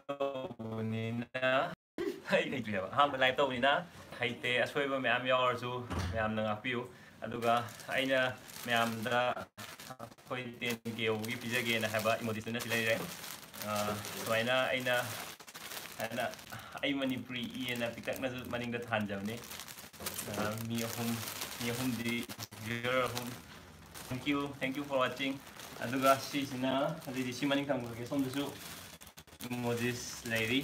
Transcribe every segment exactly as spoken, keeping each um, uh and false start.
ꯇꯧꯕꯅꯤꯅ ꯑꯩ ꯍꯩꯇ꯭ꯔꯤꯑꯕ, ꯑꯍꯥꯟꯕ ꯂꯥꯏꯚ ꯇꯧꯕꯅꯤꯅ ꯍꯩꯇꯦ꯫ ꯑꯁꯣꯏꯕ ꯃꯌꯥꯝ ꯌꯥꯎꯔꯁꯨ ꯃꯌꯥꯝꯅ ꯉꯥꯛꯄꯤꯌꯨ꯫ ꯑꯗꯨꯒ ꯑꯩꯅ ꯃꯌꯥꯝꯗ ꯑꯩꯈꯣꯏ ꯇꯦꯟ ꯀꯦ ꯌꯧꯕꯒꯤ ꯄꯤꯖꯒꯦꯅ ꯍꯥꯏꯕ ꯏꯃꯣꯖꯤꯁꯇꯨꯅ ꯁꯤ ꯂꯩꯔꯦ꯫ ꯑ, ꯁꯨꯃꯥꯏꯅ ꯑꯩꯅ ꯍꯥꯏꯅ ꯑꯩ ꯃꯅꯤꯄꯨꯔꯤ ꯏ ꯑꯅ ꯄꯤꯛꯇꯛꯅꯁꯨ ꯃꯅꯤꯡꯗ ꯊꯥꯟꯖꯕꯅꯤ꯫ ꯑ, ꯃꯤ ꯑꯍꯨꯝ, ꯃꯤ ꯑꯍꯨꯝꯗꯤ, viewer ꯑꯍꯨꯝ, thank you, thank you for watching꯫ ꯑꯗꯨꯒ ꯁꯤꯁꯤꯅ, ꯑꯗꯨꯗꯤ ꯁꯤ ꯃꯅꯤꯡ ꯊꯝꯈ꯭ꯔꯒꯦ꯫ ꯁꯣꯝꯗꯁꯨ ꯏꯃꯣꯖꯤꯁ ꯂꯩꯔꯤ,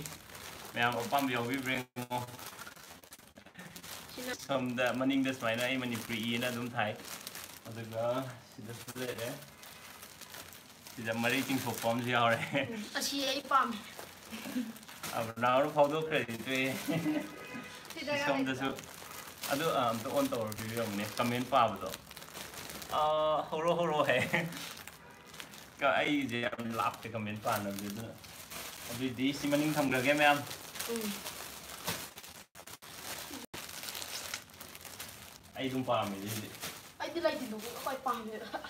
ꯃꯌꯥꯝ ꯑꯄꯥꯝꯕ ꯌꯥꯎꯕꯤꯕ꯭ꯔꯥ ꯌꯦꯡꯉꯣ꯫ ꯁꯣꯝꯗ ꯃꯅꯤꯡꯗ ꯁꯨꯃꯥꯏꯅ ꯑꯩ ꯃꯅꯤꯄꯨꯔꯤ ꯏ ꯑꯅ ꯑꯗꯨꯝ ꯊꯥꯏ꯫ ꯑꯗꯨꯒ ꯁꯤꯗꯁꯨ ꯂꯩꯔꯦ꯫ ꯁꯤꯗ ꯃꯔꯩ ꯆꯤꯡꯊꯣꯛꯄ ꯑꯃꯁꯨ ꯌꯥꯎꯔꯦ꯫ ꯎꯝ, ꯑꯁꯤ ꯑꯩ ꯄꯥꯝꯃꯦ꯫ ꯑꯕ꯭ꯔꯥꯍꯝ ꯐꯥꯎꯗꯣꯛꯈ꯭ꯔꯗꯤ ꯇꯣꯛꯑꯦ꯫ ꯁꯤꯗ ꯁꯤ ꯁꯣꯝꯗꯁꯨ꯫ ꯑꯗꯨ, ꯑ, ꯑꯝꯇ ꯑꯣꯟ ꯇꯧꯔ ꯄꯤꯕꯤꯔꯝꯃꯨꯅꯦ, ꯀꯃꯦꯟ ꯄꯥꯕꯗꯣ꯫ ꯑ, ꯍꯧꯔꯣ, ꯍꯧꯔꯣ ꯍꯥꯏ꯫ ꯀ-, ꯑꯩꯁꯦ ꯌꯥꯝ ꯂꯥꯞꯄꯦ ꯀꯃꯦꯟ ꯄꯥꯅꯕꯁꯦ, ꯑꯗꯨꯅ꯫ ꯑꯗꯨꯏꯗꯤ ꯁꯤ ꯃꯅꯤꯡ ꯊꯝꯈ꯭ꯔꯒꯦ, ꯃꯌꯥꯝ꯫ ꯎꯝ꯫ ꯑꯩ ꯑꯗꯨꯝ ꯄꯥꯝꯃꯦ ꯁꯤꯗꯤ꯫ ꯑꯩꯗꯤ ꯂꯩꯇꯦꯕꯀꯣ, ꯈ꯭ꯋꯥꯏ ꯄꯥꯝꯃꯦꯕ꯫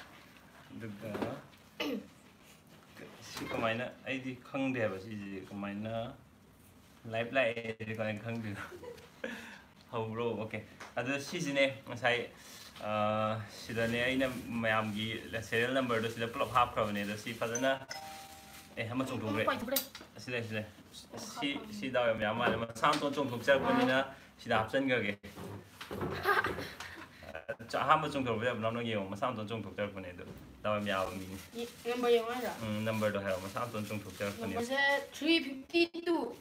ꯑꯗꯨꯒ ꯁꯤ ꯀꯃꯥꯏꯅ, ꯑꯩꯗꯤ ꯈꯪꯗꯦ ꯍꯥꯏꯕ, ꯁꯤꯁꯦ ꯀꯃꯥꯏꯅ ꯂꯥꯏꯐ ꯂꯥꯛꯑꯦ ꯀꯃꯥꯏꯅ ꯈꯪꯗꯣꯏꯅꯣ? ꯍꯧꯕ꯭ꯔꯣ? ꯑꯣꯀꯦ꯫ ꯑꯗꯣ ꯁꯤꯁꯤꯅꯦ ꯉꯁꯥꯏ, ꯑ, ꯁꯤꯗꯅꯦ ꯑꯩꯅ ꯃꯌꯥꯝꯒꯤ serial numberꯗꯣ ꯁꯤꯗ ꯄꯨꯂꯞ ꯍꯥꯞꯈ꯭ꯔꯕꯅꯦ꯫ ꯑꯗꯣ ꯁꯤ ꯐꯖꯅ, ꯑꯦ, ꯑꯃ ꯆꯣꯡꯊꯣꯛꯈ꯭ꯔꯦ꯫ ꯄꯥꯏꯊꯣꯛꯈ꯭ꯔꯦ꯫ ꯑꯁꯤ ꯂꯩ, ꯑꯁꯤ ꯂꯩ꯫ ꯁꯤ, ꯁꯤ ꯗꯥꯎ ꯌꯥꯝ ꯌꯥꯝ ꯃꯥꯜꯂꯦ꯫ ꯃꯁꯥ ꯃꯇꯣꯟ ꯆꯣꯡꯊꯣꯛꯆꯔꯛꯄꯅꯤꯅ ꯁꯤꯗ ꯍꯥꯞꯆꯤꯟꯈ꯭ꯔꯒꯦ꯫ ꯑꯍꯥꯟꯕ ꯆꯣꯡꯊꯣꯔꯛꯄꯗ ꯌꯥꯝ ꯅꯣꯛꯅꯤꯡꯉꯦ ꯌꯦꯡꯉꯣ, ꯃꯁꯥ ꯃꯇꯣꯟ ꯆꯣꯡꯊꯣꯛꯆꯔꯛꯄꯅꯦ ꯑꯗꯣ꯫ ꯗꯥꯎ ꯌꯥꯝ ꯌꯥꯕ ꯃꯤꯅꯤ꯫ ꯌꯦ-, number ꯌꯦꯡꯉꯣ ꯍꯥꯏꯔꯣ? ꯎꯝ, numberꯗꯣ ꯍꯥꯏꯔꯣ, ꯃꯁꯥ ꯃꯇꯣꯟ ꯆꯣꯡꯊꯣꯛꯆꯔꯛꯄꯅꯦ꯫ Numberꯁꯦ three fifty two꯫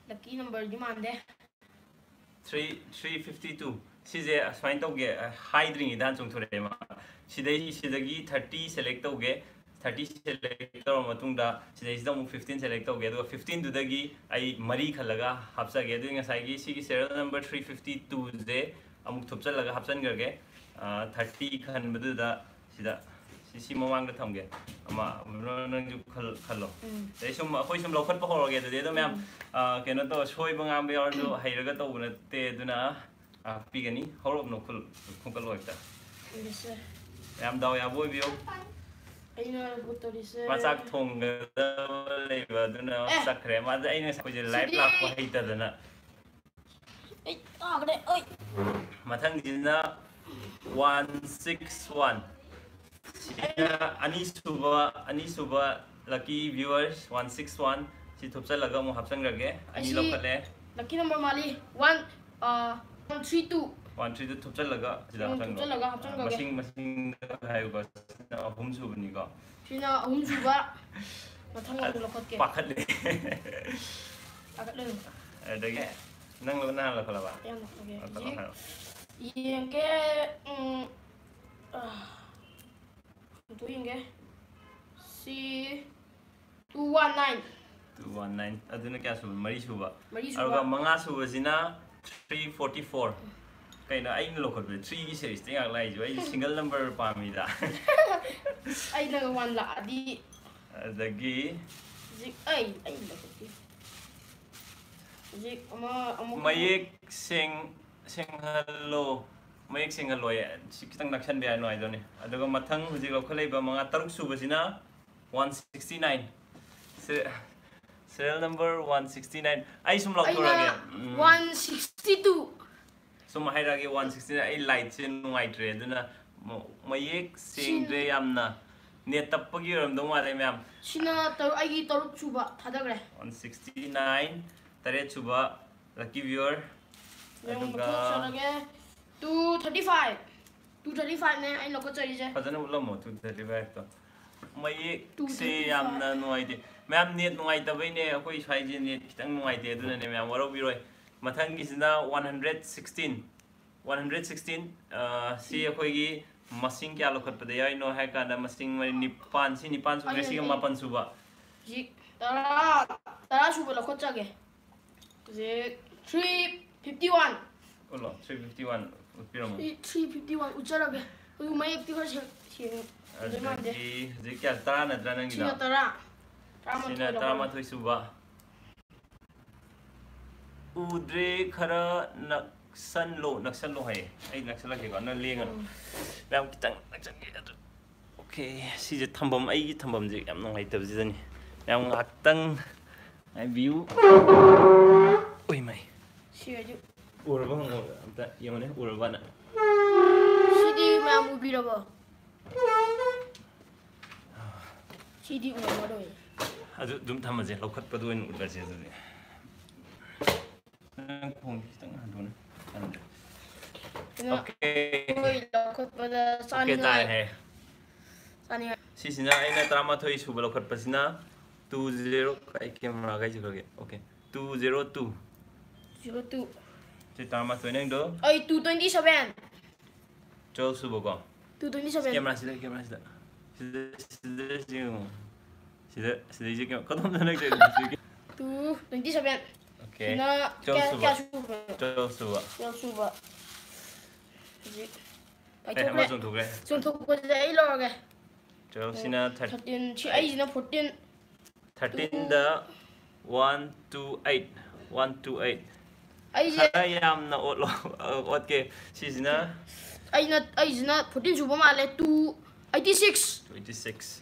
Lucky numberꯗꯤ ꯃꯥꯟꯗꯦ꯫ Three, three fifty two꯫ ꯁꯤꯁꯦ ꯑꯁꯨꯃꯥꯏꯅ ꯇꯧꯒꯦ, ꯑ, ꯍꯥꯏꯗ꯭ꯔꯤꯉꯩꯗ ꯍꯥꯟꯅ ꯆꯣꯡꯊꯣꯔꯛꯑꯦ ꯃꯥ꯫ ꯁꯤꯗꯩ, ꯁꯤꯗꯒꯤ thirty select ꯇꯧꯒꯦ꯫ Thirty select ꯇꯧꯔꯕ ꯃꯇꯨꯡꯗ ꯁꯤꯗꯩꯁꯤꯗ ꯑꯃꯨꯛ fifteen select ꯇꯧꯒꯦ꯫ ꯑꯗꯨꯒ fifteenꯗꯨꯗꯒꯤ ꯑꯩ ꯃꯔꯤ ꯈꯜꯂꯒ ꯍꯥꯞꯆꯒꯦ꯫ ꯑꯗꯨꯗꯤ ꯉꯁꯥꯏꯒꯤ ꯁꯤꯒꯤ serial number three fifty twoꯁꯦ ꯑꯃꯨꯛ ꯊꯨꯞꯆꯜꯂꯒ ꯍꯥꯞꯆꯟꯈ꯭ꯔꯒꯦ꯫ ꯑ, thirty ꯈꯟꯕꯗꯨꯗ ꯁꯤꯗ ꯁꯤ, ꯁꯤ ꯃꯃꯥꯡꯗ ꯊꯝꯒꯦ꯫ ꯑꯃ, ꯕ꯭ꯔꯣ, ꯅꯪꯁꯨ ꯈꯜ-, ꯈꯜꯂꯣ꯫ ꯎꯝ꯫ ꯑꯗꯩ ꯁꯨꯝ, ꯑꯩꯈꯣꯏ ꯁꯨꯝ ꯂꯧꯈꯠꯄ ꯍꯧꯔꯒꯦ꯫ ꯑꯗꯨꯗꯤ ꯑꯗꯣ ꯃꯌꯥꯝ, ꯎꯝ꯫ ꯑ, ꯀꯩꯅꯣ ꯇꯧ, ꯁꯣꯏꯕ ꯉꯥꯝꯕ ꯌꯥꯎꯔꯁꯨ ꯍꯩꯔꯒ ꯇꯧꯕ ꯅꯠꯇꯦ꯫ ꯑꯗꯨꯅ, ꯑ, ꯄꯤꯒꯅꯤ꯫ ꯍꯧꯔꯛꯅꯨ, ꯈꯨꯜ-, ꯈꯣꯡꯀꯠꯂꯣ ꯍꯦꯛꯇ꯫ Yes, sir꯫ ꯌꯥꯝ ꯗꯥꯎ ꯌꯥꯕ ꯑꯣꯏꯕꯤꯌꯨ꯫ ꯑꯩꯅ ꯂꯣꯀꯦꯠ ꯇꯧꯔꯤꯁꯦ ꯃꯆꯥꯛ ꯊꯣꯡꯒꯗꯕ ꯂꯩꯕ ꯑꯗꯨꯅ ꯑꯦ! ꯆꯠꯈ꯭ꯔꯦ꯫ ꯃꯥꯗꯤ ꯑꯩꯅ ꯑꯩꯈꯣꯏꯁꯦ ꯂꯥꯏꯚ ꯁꯤꯗꯤ ꯂꯥꯛꯄ ꯍꯩꯇꯗꯅ꯫ ꯑꯩ ꯇꯥꯈ꯭ꯔꯦ ꯑꯩ ꯃꯊꯪꯒꯤꯁꯤꯅ ꯋꯥꯟ ꯁꯤꯛꯁ ꯋꯥꯟ꯫ ꯁꯤꯅ ꯑꯅꯤꯁꯨꯕ ꯑꯅꯤꯁꯨꯕ lucky viewers one six one. ꯁꯤ ꯊꯨꯞꯆꯜꯂꯒ ꯑꯃꯨꯛ ꯍꯥꯞꯆꯟꯈ꯭ꯔꯒꯦ꯫ ꯑꯅꯤ ꯑꯁꯤ ꯂꯧꯈꯠꯂꯦ꯫ Lucky number ꯃꯥꯜꯂꯤ one one three two. One ꯊ꯭ꯔꯤꯗꯨ ꯊꯨꯞꯆꯜꯂꯒ ꯁꯤꯗ ꯎꯝ, ꯍꯥꯞꯆꯟꯈ꯭ꯔꯣ꯫ ꯊꯨꯞꯆꯜꯂꯒ ꯍꯥꯞꯆꯟꯈ꯭ꯔꯒꯦ꯫ ꯃꯁꯤꯡ ꯃꯁꯤꯡꯗ ꯍꯥꯏꯌꯨꯀꯣ꯫ ꯁꯤꯅ ꯑꯍꯨꯝ ꯁꯨꯕꯅꯤꯀꯣ꯫ ꯁꯤꯅ ꯑꯍꯨꯝꯁꯨꯕ꯫ ꯃꯊꯪ ꯑꯃꯨꯛ ꯂꯧꯈꯠꯀꯦ꯫ ꯄꯥꯈꯠꯂꯦ꯫ ꯄꯥꯈꯠꯂꯦ꯫ ꯑꯗꯒꯤ ꯅꯪ ꯅꯍꯥꯟ ꯂꯧꯈꯠꯂꯕ? ꯌꯥꯝ ꯂꯧꯈꯠꯂꯒꯦ꯫ ꯂꯧꯈꯠꯂꯣ, ꯍꯧꯖꯤꯛ ꯍꯥꯏꯔꯣ꯫ ꯌꯦꯡꯒꯦ꯫ ꯎꯝ, ꯑ, ꯑꯝꯇ ꯌꯦꯡꯒꯦ꯫ ꯁꯤ two one nine. Two one nine. ꯑꯗꯨꯅ ꯀꯌꯥ ꯁꯨꯕ? ꯃꯔꯤ ꯁꯨꯕ꯫ ꯃꯔꯤ ꯁꯨꯕ꯫ ꯑꯗꯨꯒ ꯃꯉꯥ ꯁꯨꯕꯁꯤꯅ ꯊ꯭ꯔꯤ ꯐꯣꯔꯇꯤ ꯐꯣꯔ꯫ ꯀꯩꯅꯣ ꯑꯩꯅ ꯂꯧꯈꯠꯄꯗ ꯊ꯭ꯔꯤꯒꯤ ꯁꯦꯔꯤꯁꯇ ꯉꯥꯛ ꯂꯥꯛꯏꯁꯤꯕꯣ? ꯑꯩꯁꯦ ꯁꯤꯡꯒꯜ ꯅꯝꯕꯔ ꯄꯥꯝꯃꯤꯗ꯫ ꯑꯩꯅ ꯋꯥꯟ ꯂꯥꯛꯑꯗꯤ꯫ ꯑꯗꯒꯤ ꯍꯧꯖꯤꯛ ꯑꯩ ꯑꯩ ꯂꯧꯈꯠꯀꯦ꯫ ꯍꯧꯖꯤꯛ ꯑꯃ ꯑꯃꯨꯛ ꯃꯌꯦꯛ ꯁꯦꯡ ꯁꯦꯡꯍꯜꯂꯣ꯫ ꯃꯌꯦꯛ ꯁꯦꯡꯍꯜꯂꯣꯌꯦ꯫ ꯁꯤ ꯈꯤꯇꯪ ꯅꯛꯁꯟꯕ ꯌꯥꯏ, ꯅꯨꯡꯉꯥꯏꯗꯧꯅꯤ꯫ ꯑꯗꯨꯒ ꯃꯊꯪ ꯍꯧꯖꯤꯛ ꯂꯧꯈꯠꯂꯛꯏꯕ ꯃꯉꯥ ꯇꯔꯨꯛ ꯁꯨꯕꯁꯤꯅ ꯋꯥꯟ ꯁꯤꯛꯁꯇꯤ ꯅꯥꯏꯟ꯫ ꯁꯤ-, serial number one sixty nine. ꯑꯩ ꯁꯨꯝ ꯂꯧꯊꯣꯔꯛꯑꯒꯦ꯫ ꯑꯩꯅ ꯋꯥꯟ ꯁꯤꯛꯁꯇꯤ ꯇꯨ꯫ ꯁꯨꯝ ꯍꯥꯏꯔꯛꯑꯒꯦ, ꯋꯥꯟ ꯁꯤꯛꯁꯇꯤ ꯅꯥꯏꯟ꯫ ꯑꯩ ꯂꯥꯏꯠꯁꯦ ꯅꯨꯡꯉꯥꯏꯇ꯭ꯔꯦ, ꯑꯗꯨꯅ ꯃ-, ꯃꯌꯦꯛ ꯁꯦꯡꯗ꯭ꯔꯦ ꯌꯥꯝꯅ꯫ ꯅꯦꯠ ꯇꯞꯄꯒꯤ ꯑꯣꯏꯔꯝꯗꯧ ꯃꯥꯜꯂꯦ ꯃꯌꯥꯝ꯫ ꯁꯤꯅ ꯇꯔꯨꯛ, ꯑꯩꯒꯤ ꯇꯔꯨꯛ ꯁꯨꯕ ꯊꯥꯗꯈ꯭ꯔꯦ꯫ ꯋꯥꯟ ꯁꯤꯛꯁꯇꯤ ꯅꯥꯏꯟ, ꯇꯔꯦꯠ ꯁꯨꯕ lucky viewer꯫ ꯌꯦꯡꯉꯣ, ꯑꯗꯨꯒ ꯃꯊꯪ ꯆꯠꯂꯒꯦ꯫ Two thirty five. Two thirty ꯐꯥꯏꯚꯅꯦ ꯑꯩꯅ ꯂꯧꯈꯠꯆꯔꯤꯁꯦ꯫ ꯐꯖꯅ ꯎꯠꯂꯝꯃꯣ, ꯇꯨ ꯊꯥꯔꯇꯤ ꯐꯥꯏꯚꯇꯣ꯫ ꯃꯌꯦꯛꯁꯦ ꯇꯨ ꯊꯥꯔꯇꯤ ꯐꯥꯏꯚ꯫ ꯌꯥꯝꯅ ꯅꯨꯡꯉꯥꯏꯇꯦ꯫ ꯃꯌꯥꯝ ꯅꯦꯠ ꯅꯨꯡꯉꯥꯏꯇꯕꯩꯅꯦ, ꯑꯩꯈꯣꯏ ꯁ꯭ꯋꯥꯏꯁꯦ ꯅꯦꯠ ꯈꯤꯇꯪ ꯅꯨꯡꯉꯥꯏꯇꯦ, ꯑꯗꯨꯅꯅꯦ ꯃꯌꯥꯝ ꯋꯥꯔꯧꯕꯤꯔꯣꯏ꯫ ꯃꯊꯪꯒꯤꯁꯤꯅ one hundred sixteen. One hundred sixteen, ꯑ, ꯁꯤ ꯑꯩꯈꯣꯏꯒꯤ ꯃꯁꯤꯡ ꯀꯌꯥ ꯂꯧꯈꯠꯄꯗ ꯌꯥꯎꯔꯤꯅꯣ ꯍꯥꯏ ꯀꯥꯟꯗ ꯃꯁꯤꯡ ꯃꯔꯤ, ꯅꯤꯄꯥꯟ, ꯁꯤ ꯅꯤꯄꯥꯟ ꯁꯨꯔꯦ, ꯑꯩ, ꯁꯤꯒ ꯑꯩ꯫ ꯃꯥꯄꯟ ꯁꯨꯕ꯫ ꯍꯧꯖꯤꯛ ꯇꯔꯥ, ꯇꯔꯥ ꯁꯨꯕ ꯂꯧꯈꯠꯆꯒꯦ꯫ ꯍꯧꯖꯤꯛ ꯊ꯭ꯔꯤ ꯐꯤꯐꯇꯤ ꯋꯥꯟ꯫ ꯎꯠꯂꯣ, ꯊ꯭ꯔꯤ ꯐꯤꯐꯇꯤ ꯋꯥꯟ ꯎꯠꯄꯤꯔꯝꯃꯣ꯫ ꯁꯤ ꯊ꯭ꯔꯤ ꯐꯤꯐꯇꯤ ꯋꯥꯟ ꯎꯠꯆꯔꯒꯦ꯫ ꯑꯗꯨ ꯃꯌꯦꯛꯇꯤ ꯈꯔ ꯁꯦꯡ-, ꯁꯦꯡꯗꯣꯏ ꯃꯥꯟꯗꯦ꯫ ꯑꯗꯒꯤ ꯍꯧꯖꯤꯛ ꯀꯌꯥ? ꯇꯔꯥ ꯅꯠꯇ꯭ꯔꯥ ꯅꯪꯒꯤꯗꯣ? ꯁꯤꯅ ꯇꯔꯥ꯫ ꯇꯔꯥꯃꯥꯊꯣꯏ ꯁꯤꯅ ꯂꯧꯈꯠꯂꯦ꯫ ꯇꯔꯥꯃꯥꯊꯣꯏ ꯁꯨꯕ꯫ ꯎꯗ꯭ꯔꯦ, ꯈꯔ ꯅꯛꯁꯟꯂꯣ, ꯅꯛꯁꯟꯂꯣ ꯍꯥꯏꯌꯦ꯫ ꯑꯩ ꯅꯛꯁꯜꯂꯛꯀꯦꯀꯣ, ꯅꯪ ꯂꯦꯡꯒꯅꯨ꯫ ꯎꯝ꯫ ꯃꯌꯥꯝ ꯈꯤꯇꯪ ꯅꯛꯁꯟꯒꯦ ꯑꯗꯨ꯫ ꯑꯣꯀꯦ, ꯁꯤꯁꯦ ꯊꯝꯐꯝ, ꯑꯩꯒꯤ ꯊꯝꯐꯝꯁꯦ ꯌꯥꯝ ꯅꯨꯡꯉꯥꯏꯇꯕꯁꯤꯗꯅꯤ꯫ ꯌꯥꯝ ꯉꯥꯏꯍꯥꯛꯇꯪ ꯉꯥꯏꯕꯤꯌꯨ꯫ ꯎꯏ ꯃꯩ꯫ ꯁꯤꯔꯗꯤ ꯎꯔꯕ ꯍꯪꯉꯣ ꯑꯝꯇ ꯌꯦꯡꯉꯨꯅꯦ, ꯎꯔꯕꯅ? ꯁꯤꯗꯤ ꯃꯌꯥꯝ ꯎꯕꯤꯔꯕꯣ? ꯁꯤꯗꯤ ꯎꯔꯝꯃꯔꯣꯏ꯫ ꯑꯗꯨ ꯑꯗꯨꯝ ꯊꯝꯃꯁꯦ, ꯂꯧꯈꯠꯄꯗ ꯑꯣꯏꯅ ꯎꯠꯂꯁꯦ ꯑꯗꯨꯗꯤ꯫ ꯅꯪ ꯈꯣꯡ ꯈꯤꯇꯪ ꯍꯟꯗꯣꯛꯅꯦ꯫ ꯍꯟꯗ꯭ꯔꯦ꯫ ꯑꯗꯨꯅ ꯑꯣꯀꯦ꯫ ꯑꯩꯈꯣꯏ ꯂꯧꯈꯠꯄꯗ ꯑꯣꯀꯦ, ꯇꯥꯏ ꯆꯥꯅꯤꯡꯉꯥꯏ ꯍꯦ꯫ ꯆꯥꯅꯤꯡꯉꯥꯏ ꯁꯤꯁꯤꯅ ꯑꯩꯅ ꯇꯔꯥꯃꯥꯊꯣꯏ ꯁꯨꯕ ꯂꯧꯈꯠꯄꯁꯤꯅ two zero, ꯑꯩ ꯀꯦꯃꯦꯔꯥꯒ ꯍꯥꯏꯁꯦ ꯈꯔꯒꯦ꯫ Okay, two zero two꯫ zero two꯫ ꯁꯤ ꯇꯔꯥꯃꯥꯊꯣꯏ ꯅꯪꯗꯣ꯫ ꯑꯩ two twenty seven꯫ twelve ꯁꯨꯕꯀꯣ꯫ Two twenty seven꯫ ꯀꯦꯃꯦꯔꯥꯁꯤꯗ, ꯀꯦꯃꯦꯔꯥꯁꯤꯗ꯫ ꯁꯤꯗ, ꯁꯤꯗ ꯌꯦꯡꯉꯣ꯫ ꯁꯤꯗ, ꯁꯤꯗꯩꯁꯦ ꯀꯦꯃꯦꯔꯥ ꯀꯗꯣꯝꯗ ꯅꯪ Two twenty seven꯫ ꯑꯣꯀꯦ꯫ ꯁꯤꯅ twelve ꯀꯌꯥ ꯁꯨꯕ꯫ ꯀꯌꯥ ꯁꯨꯕ? twelve ꯁꯨꯕ꯫ Twelve ꯁꯨꯕ꯫ ꯍꯧꯖꯤꯛ ꯑꯦ, ꯑꯃ ꯄꯥꯏꯊꯣꯛꯈ꯭ꯔꯦ꯫ ꯆꯣꯡꯊꯣꯛꯈ꯭ꯔꯦ꯫ ꯆꯣꯡꯊꯣꯛꯄꯁꯦ ꯑꯩ ꯂꯧꯔꯒꯦ꯫ twelve ꯁꯤꯅ thirty꯫ Thirteen꯫ ꯁꯤ ꯑꯩꯁꯤꯅ fourteen꯫ thirteen ꯗ one two eight꯫ One two eight꯫ ꯑꯩꯁꯦ ꯈꯔ ꯌꯥꯝꯅ ꯑꯣꯠꯂꯣ꯫ ꯑꯣꯠꯀꯦ꯫ ꯁꯤꯁꯤꯅ ꯑꯩꯅ ꯑꯩꯁꯤꯅ fourteen ꯁꯨꯕ ꯃꯥꯜꯂꯦ꯫ Two eighty six꯫ twenty six꯫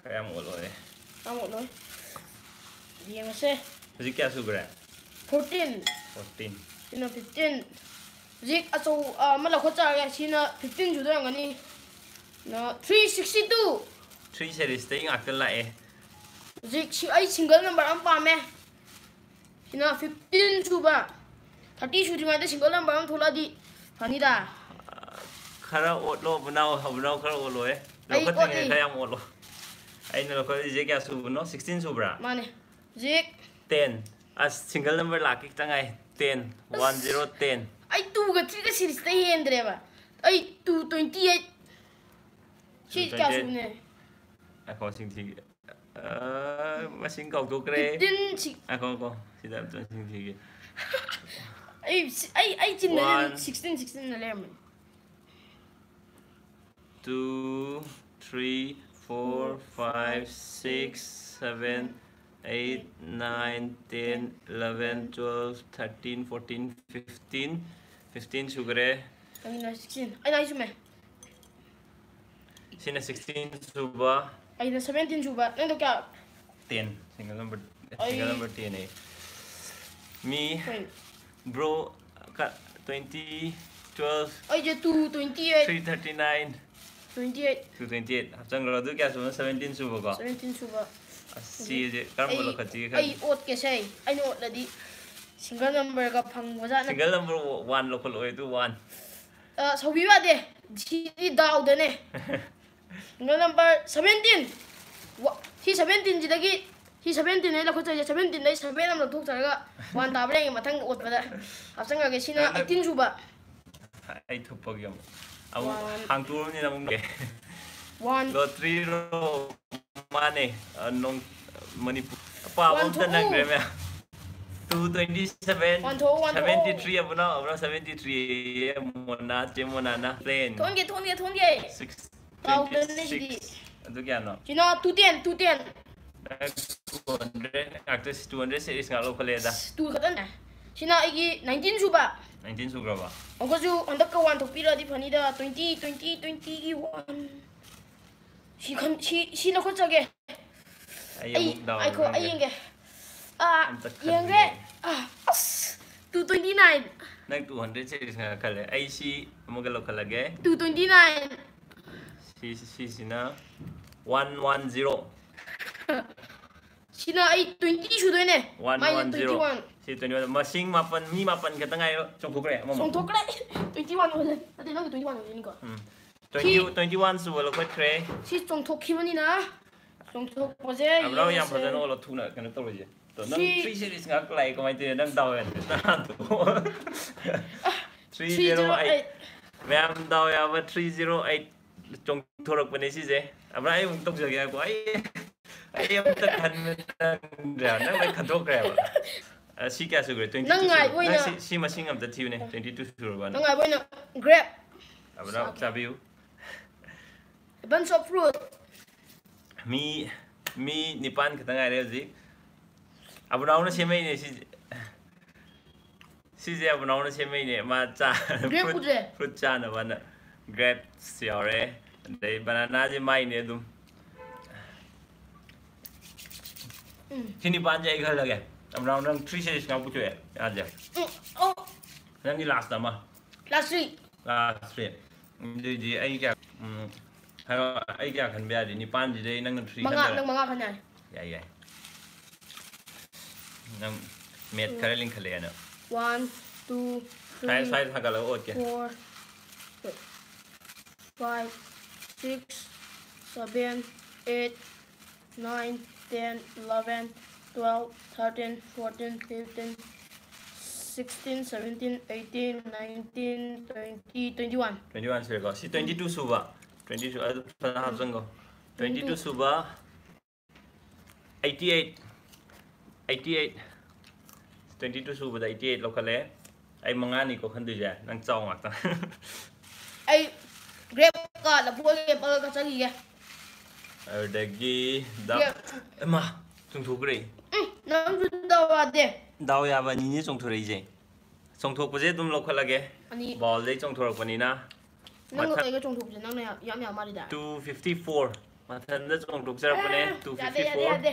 ꯈꯔ ꯌꯥꯝ ꯑꯣꯠꯂꯣꯔꯦ꯫ ꯇꯥꯃꯣꯠꯂꯣꯏ꯫ ꯌꯦꯡꯉꯁꯦ꯫ ꯍꯧꯖꯤꯛ ꯀꯌꯥ ꯁꯨꯈ꯭ꯔꯦ? Fourteen꯫ Fourteen꯫ ꯁꯤꯅ fifteen꯫ ꯍꯧꯖꯤꯛ ꯑꯆꯧ ꯑꯃ ꯂꯧꯈꯠꯆꯔꯒꯦ꯫ ꯁꯤꯅ fifteen ꯁꯨꯗꯣꯏꯔꯝꯒꯅꯤ꯫ ꯅ three sixty two꯫ Three series ꯇꯩ ꯉꯥꯛꯇ ꯂꯥꯛꯑꯦ꯫ ꯍꯧꯖꯤꯛ ꯁꯤ ꯑꯩ single number ꯑꯃ ꯄꯥꯝꯃꯦ꯫ ꯁꯤꯅ fifteen ꯁꯨꯕ꯫ Thirty ꯁꯨꯗ꯭ꯔꯤꯉꯩꯗ single number ꯑꯃ ꯊꯣꯛꯂꯛꯑꯗꯤ ꯐꯅꯤꯗ꯫ ꯈꯔ ꯑꯣꯠꯂꯣ, ꯕꯨꯅꯥꯎ, ꯕꯨꯅꯥꯎ ꯈꯔ ꯑꯣꯠꯂꯣꯍꯦ꯫ ꯑꯩ ꯂꯧꯈꯠꯇ꯭ꯔꯤꯉꯩ ꯑꯣꯠꯂꯤ꯫ ꯈꯔ ꯌꯥꯝ ꯑꯣꯠꯂꯣ꯫ ꯑꯩꯅ ꯂꯧꯈꯠꯂꯤꯁꯦ ꯀꯌꯥ ꯁꯨꯕꯅꯣ? Sixteen ꯁꯨꯕ꯭ꯔꯥ? ꯃꯥꯅꯦ꯫ ꯍꯧꯖꯤꯛ Ten꯫ ꯑꯁ, single number ꯂꯥꯛꯀꯦ ꯈꯤꯇꯪ ꯉꯥꯏ꯫ Ten꯫ One zero ten꯫ ꯑꯩ two ꯒ three ꯒ series ꯇꯩ ꯍꯦꯟꯗ꯭ꯔꯦꯕ꯫ ꯑꯩ two twenty eight꯫ ꯁꯤ ꯀꯌꯥ ꯁꯨꯕꯅꯦ? ꯉꯥꯏꯈꯣ, ꯃꯁꯤꯡ ꯊꯤꯒꯦ꯫ ꯑ, ꯃꯁꯤꯡ ꯀꯥꯎꯊꯣꯛꯈ꯭ꯔꯦ꯫ Fifteen ꯁꯤ-, ꯉꯥꯏꯈꯣ, ꯉꯥꯏꯈꯣ꯫ ꯁꯤꯗ ꯑꯝꯇ ꯃꯁꯤꯡ ꯊꯤꯒꯦ꯫ ꯑꯩ ꯁꯤ-, ꯑꯩ, ꯑꯩ ꯆꯤꯟꯗꯗꯤ ꯑꯗꯨꯝ One꯫ Sixteen, sixteen ꯅ ꯂꯩꯔꯝꯕꯅꯤ꯫ Two, three, four, five, six, seven, eight, nine, ten, eleven, twelve, thirteen, fourteen, fifteen꯫ Fifteen ꯁꯨꯈ꯭ꯔꯦ꯫ ꯑꯩꯅ sixteen꯫ ꯑꯩꯅ ꯑꯩ ꯆꯨꯝꯃꯦ꯫ ꯁꯤꯅ sixteen ꯁꯨꯕ꯫ ꯑꯩꯅ seventeen ꯁꯨꯕ, ꯅꯪꯗꯣ ꯀꯌꯥ? ten, single number, ꯑꯩ- single number ten ꯑꯩ꯫ ꯃꯤ Wait. bro ꯀ-, twenty, twelve, ꯑꯩꯁꯦ two twenty eight, three thirty nine, twenty eight, two twenty eight ꯍꯥꯞꯆꯟꯈ꯭ꯔꯣ꯫ ꯑꯗꯨ ꯀꯌꯥ ꯁꯨꯕꯅꯣ? seventeen ꯁꯨꯕꯀꯣ꯫ seventeen ꯁꯨꯕ꯫ ꯑꯁ, ꯁꯤꯁꯦ ꯀꯔꯝꯕ ꯑꯩ- ꯂꯧꯈꯠꯁꯤꯒꯦ ꯑꯩ ꯈꯜꯂꯤ꯫ ꯑꯣꯠꯀꯦꯁꯦ, ꯑꯩ ꯑꯩꯅ ꯑꯣꯠꯂꯗꯤ single number ꯒ ꯐꯪꯕꯖꯥꯠ ꯅꯠꯇꯦ꯫ Single number one ꯂꯧꯈꯠꯂꯛꯑꯣ, ꯑꯗꯨ one꯫ ꯑ, ꯁꯧꯕꯤꯕ ꯌꯥꯗꯦ, ꯁꯤꯗꯤ ꯗꯥꯎꯗꯅꯦ꯫ Single number seventeen꯫ ꯋꯥ-, ꯁꯤ seventeen ꯁꯤꯗꯒꯤ, ꯁꯤ seventeen ꯑꯩ ꯂꯧꯈꯠꯆꯔꯤꯁꯦ, seventeen ꯗꯩ seven ꯑꯃ ꯂꯧꯊꯣꯛꯆꯔꯒ one ꯇꯥꯕ꯭ꯔꯥ ꯌꯦꯡꯒꯦ ꯃꯊꯪ ꯑꯣꯠꯄꯗ꯫ ꯍꯥꯞꯆꯟꯈ꯭ꯔꯒꯦ꯫ ꯁꯤꯅ ꯅꯪ- eighteen ꯁꯨꯕ꯫ ꯑꯩ ꯊꯨꯞꯄꯒꯦ ꯑꯃꯨꯛ꯫ ꯑꯃꯨꯛ One. ꯍꯥꯡꯇꯣꯛꯑꯕꯅꯤꯅ ꯑꯃꯨꯛ ꯂꯩ꯫ One. Lottery ꯔꯣ? ꯃꯥꯅꯦ꯫ ꯑ, ꯅꯣꯡ-, ꯃꯅꯤꯄꯨꯔ ꯑꯄꯥꯕ One ꯑꯝꯇ two. ꯅꯪꯈ꯭ꯔꯦ ꯃꯌꯥꯝ꯫ Two twenty seven, One two, one two. seventy three ꯑꯕꯨꯅꯥꯎ, ꯑꯕꯨꯅꯥꯎ seventy three, Mona, ꯆꯦ ꯃꯣꯅꯥꯅ plane꯫ ꯊꯣꯟꯒꯦ, ꯊꯣꯟꯒꯦ, ꯊꯣꯟꯒꯦ꯫ Six, ꯀꯥꯎꯗꯅ twenty six꯫ ꯁꯤꯗꯤ꯫ ꯑꯗꯨ ꯀꯌꯥꯅꯣ? ꯁꯤꯅ two ten, two ten꯫ Two hundred ꯉꯥꯛꯇ, two hundred series ꯉꯥꯛ ꯂꯧꯈꯠꯂꯦꯗ꯫ Two ꯈꯛꯇꯅꯦ꯫ ꯁꯤꯅ ꯑꯩꯒꯤ nineteen ꯁꯨꯕ꯫ Nineteen ꯁꯨꯈ꯭ꯔꯕ? ꯑꯃꯨꯛꯀꯁꯨ ꯍꯟꯗꯛꯀ one ꯊꯣꯛꯄꯤꯔꯗꯤ ꯐꯅꯤꯗ, twenty, twenty, twenty ꯒꯤ one꯫ ꯁꯤ ꯈꯟ-, ꯁꯤ, ꯁꯤ ꯂꯧꯈꯠꯆꯒꯦ꯫ ꯑꯩ ꯑꯩ, ꯑꯃꯨꯛ ꯗꯥꯎ ꯑꯩꯈꯣ-, ꯑꯩ ꯌꯦꯡꯒꯦ꯫ ꯌꯦꯡꯒꯦ꯫ ꯑꯥ, ꯑꯝꯇ ꯌꯦꯡꯒꯦ꯫ ꯈꯟꯒꯦ꯫ ꯑꯥ, ꯑꯁ, two twenty nine꯫ ꯅꯪ two hundred series ꯉꯥꯛ ꯈꯜꯂꯦ꯫ ꯑꯩ ꯁꯤ ꯑꯃꯒ ꯂꯧꯈꯠꯂꯒꯦ꯫ Two twenty nine꯫ ꯁꯤ, ꯁꯤꯁꯤꯅ one one zero꯫ ꯁꯤꯅ ꯑꯩ twenty ꯁꯨꯗꯣꯏꯅꯦ꯫ One ꯃꯥꯏꯅ one zero꯫ twenty one꯫ ꯁꯤ twenty one꯫ ꯃꯁꯤꯡ ꯃꯥꯄꯟ, ꯃꯤ ꯃꯥꯄꯟ ꯈꯛꯇ ꯉꯥꯏꯔꯦ꯫ ꯆꯣꯡꯊꯣꯛꯈ꯭ꯔꯦ ꯑꯃꯃꯨꯛ꯫ ꯆꯣꯡꯊꯣꯛꯈ꯭ꯔꯦ꯫ Twenty one ꯑꯣꯏꯗꯣꯏꯅꯦ꯫ ꯅꯠꯇꯦ, ꯅꯪꯒꯤ twenty one ꯑꯣꯏꯗꯣꯏꯅꯤꯀꯣ꯫ ꯎꯝ꯫ ꯁꯤ- Twenty, twenty one ꯁꯨꯕ ꯂꯧꯈꯠꯈ꯭ꯔꯦ꯫ ꯁꯤ ꯆꯣꯡꯊꯣꯛꯈꯤꯕꯅꯤꯅ꯫ ꯆꯣꯡꯊꯣꯛꯄꯁꯦ ꯑꯕ꯭ꯔꯥꯎ ꯌꯥꯝ ꯌꯦꯡꯉꯁꯦ꯫ ꯐꯖꯅ ꯑꯣꯜꯂꯣ, ꯊꯨꯅ ꯀꯩꯅꯣ ꯇꯧꯔꯤꯁꯦ꯫ ꯇꯣ, ꯅꯪ ꯁꯤ- three series ꯉꯥꯛ ꯂꯥꯛꯑꯦ, ꯀꯃꯥꯏꯅ ꯇꯧꯔꯤꯅꯣ? ꯅꯪ ꯗꯥꯎ ꯌꯥꯗꯦ꯫ Three zero eight꯫ Three zero eight꯫ ꯃꯌꯥꯝ ꯗꯥꯎ ꯌꯥꯕ three zero eight ꯆꯣꯡꯊꯣꯔꯛꯄꯅꯦ ꯁꯤꯁꯦ꯫ ꯑꯕ꯭ꯔꯥ, ꯑꯩ ꯑꯃꯨꯛ ꯇꯧꯖꯒꯦ ꯍꯥꯏꯀꯣ꯫ ꯑꯩ, ꯑꯩ ꯑꯝꯇ ꯈꯟꯕ ꯅꯪꯗ꯭ꯔꯦ꯫ ꯅꯪ ꯂꯣꯏ ꯈꯟꯗꯣꯛꯈ꯭ꯔꯦꯕ꯫ ꯑ, ꯁꯤ ꯀꯌꯥ ꯁꯨꯈ꯭ꯔꯦ? Twenty two ꯅꯪ ꯉꯥꯏꯕ ꯁꯨꯈ꯭ꯔꯦ꯫ ꯑꯣꯏꯅ- ꯅꯪ ꯁꯤ, ꯁꯤ ꯃꯁꯤꯡ ꯑꯝꯇ ꯊꯤꯌꯨꯅꯦ꯫ Twenty two ꯁꯨꯔꯕꯅ꯫ ꯅꯪ ꯉꯥꯏꯕ ꯑꯣꯏꯅ grape꯫ ꯑꯕ꯭ꯔꯥ, ꯆꯥꯕꯤꯌꯨ꯫ Bunch of fruit꯫ ꯃꯤ, ꯃꯤ ꯅꯤꯄꯥꯟ ꯈꯛꯇ ꯉꯥꯏꯔꯦ ꯍꯧꯖꯤꯛ꯫ ꯑꯕꯨꯅꯥꯎꯅ ꯁꯦꯝꯃꯛꯏꯅꯦ ꯁꯤꯁꯦ꯫ ꯁꯤꯁꯦ ꯑꯕꯨꯅꯥꯎꯅ ꯁꯦꯝꯃꯛꯏꯅꯦ꯫ ꯃꯥ ꯆꯥ-, Grape fruit, ꯎꯗ꯭ꯔꯦ? Fruit ꯆꯥꯅꯕꯅ꯫ Grapes ꯌꯥꯎꯔꯦ꯫ ꯑꯗꯩ ꯕꯅꯥꯅꯥꯁꯦ ꯃꯥꯏꯅꯦ ꯑꯗꯨꯝ꯫ ꯎꯝ꯫ ꯁꯤ ꯅꯤꯄꯥꯟꯁꯦ ꯑꯩ ꯈꯜꯂꯒꯦ꯫ ꯑꯃꯔꯥꯎꯟ ꯅꯪ three series ꯉꯥꯛ ꯄꯨꯊꯣꯛꯑꯦ꯫ ꯌꯥꯗꯦ꯫ ꯎꯝ꯫ ꯑꯣ꯫ ꯅꯪꯒꯤ ꯂꯥꯁꯇ ꯑꯃ꯫ ꯂꯥꯁ ꯊ꯭ꯔꯤ꯫ ꯂꯥꯁ ꯊ꯭ꯔꯤ꯫ ꯑꯗꯨꯏꯗꯤ ꯑꯩ ꯀꯌꯥ, ꯎꯝ, ꯍꯥꯏꯔꯣ, ꯑꯩ ꯀꯌꯥ ꯈꯟꯕ ꯌꯥꯗꯦ? ꯅꯤꯄꯥꯟꯁꯤꯗꯩ ꯅꯪꯅ ꯊ꯭ꯔꯤ ꯃꯉꯥ, ꯈꯟꯗꯣꯏꯔꯥ? ꯅꯪ ꯃꯉꯥ ꯈꯟ ꯌꯥꯔꯦ꯫ ꯌꯥꯏ, ꯌꯥꯏ꯫ ꯅꯪ ꯃꯦꯠ ꯈꯔ ꯂꯤꯡꯈꯠꯂꯛꯑꯦ ꯅꯪ꯫ One, two, ꯁ꯭ꯋꯥꯏ, three, ꯁ꯭ꯋꯥꯏꯗ ꯊꯥꯒꯠꯂꯒ ꯑꯣꯠꯀꯦ꯫ Four, five, six, seven, eight, nine, ten, eleven, twelve, thirteen, fourteen, fifteen, sixteen, seventeen, eighteen, nineteen, twenty, twenty-one꯫ Twenty-one ꯁꯨꯔꯦꯀꯣ꯫ ꯁꯤ twenty-two ꯁꯨꯕ꯫ Twenty ꯁꯨ-, ꯑꯗꯨ ꯐꯖꯅ ꯍꯥꯞꯆꯟꯈꯣ꯫ Twenty-two ꯁꯨꯕ꯫ Eighty-eight, eighty-eight, twenty-two ꯁꯨꯕꯗ eighty-eight ꯂꯧꯈꯠꯂꯦ꯫ ꯑꯩ ꯃꯉꯥꯅꯤꯀꯣ ꯈꯟꯗꯣꯏꯁꯦ, ꯅꯪ ꯆꯥꯎ ꯉꯥꯛꯇ꯫ ꯑꯩ grape ꯀ ꯂꯐꯣꯏ apple ꯒ ꯆꯪꯈꯤꯒꯦ꯫ ꯑꯗꯨꯗꯒꯤ ꯗ-, grape꯫ ꯏꯃꯥ, ꯆꯣꯡꯊꯣꯛꯈ꯭ꯔꯦ꯫ ꯎꯝ, ꯅꯪꯁꯨ ꯗꯥꯎ ꯌꯥꯗꯦ꯫ ꯗꯥꯎ ꯌꯥꯕ ꯑꯅꯤꯅꯦ ꯆꯣꯡꯊꯣꯔꯛꯏꯁꯦ꯫ ꯆꯣꯡꯊꯣꯛꯄꯁꯦ ꯑꯗꯨꯝ ꯂꯧꯈꯠꯂꯒꯦ꯫ ꯑꯅꯤ꯫ Ball ꯗꯩ ꯆꯣꯡꯊꯣꯔꯛꯄꯅꯤꯅ꯫ ꯅꯪꯒ ꯃꯊꯛ-, ꯑꯩꯒ ꯆꯣꯡꯊꯣꯛꯄꯁꯦ ꯅꯪꯅ ꯌꯥꯝ, ꯌꯥꯝ ꯌꯥꯝ ꯃꯥꯜꯂꯤꯗ꯫ Two fifty-four꯫ ꯃꯊꯟꯇ ꯆꯣꯡꯊꯣꯛꯆꯔꯛꯄꯅꯦ, ꯑꯦ, two fifty-four꯫ ꯌꯥꯗꯦ, ꯌꯥꯗꯦ, ꯌꯥꯗꯦ꯫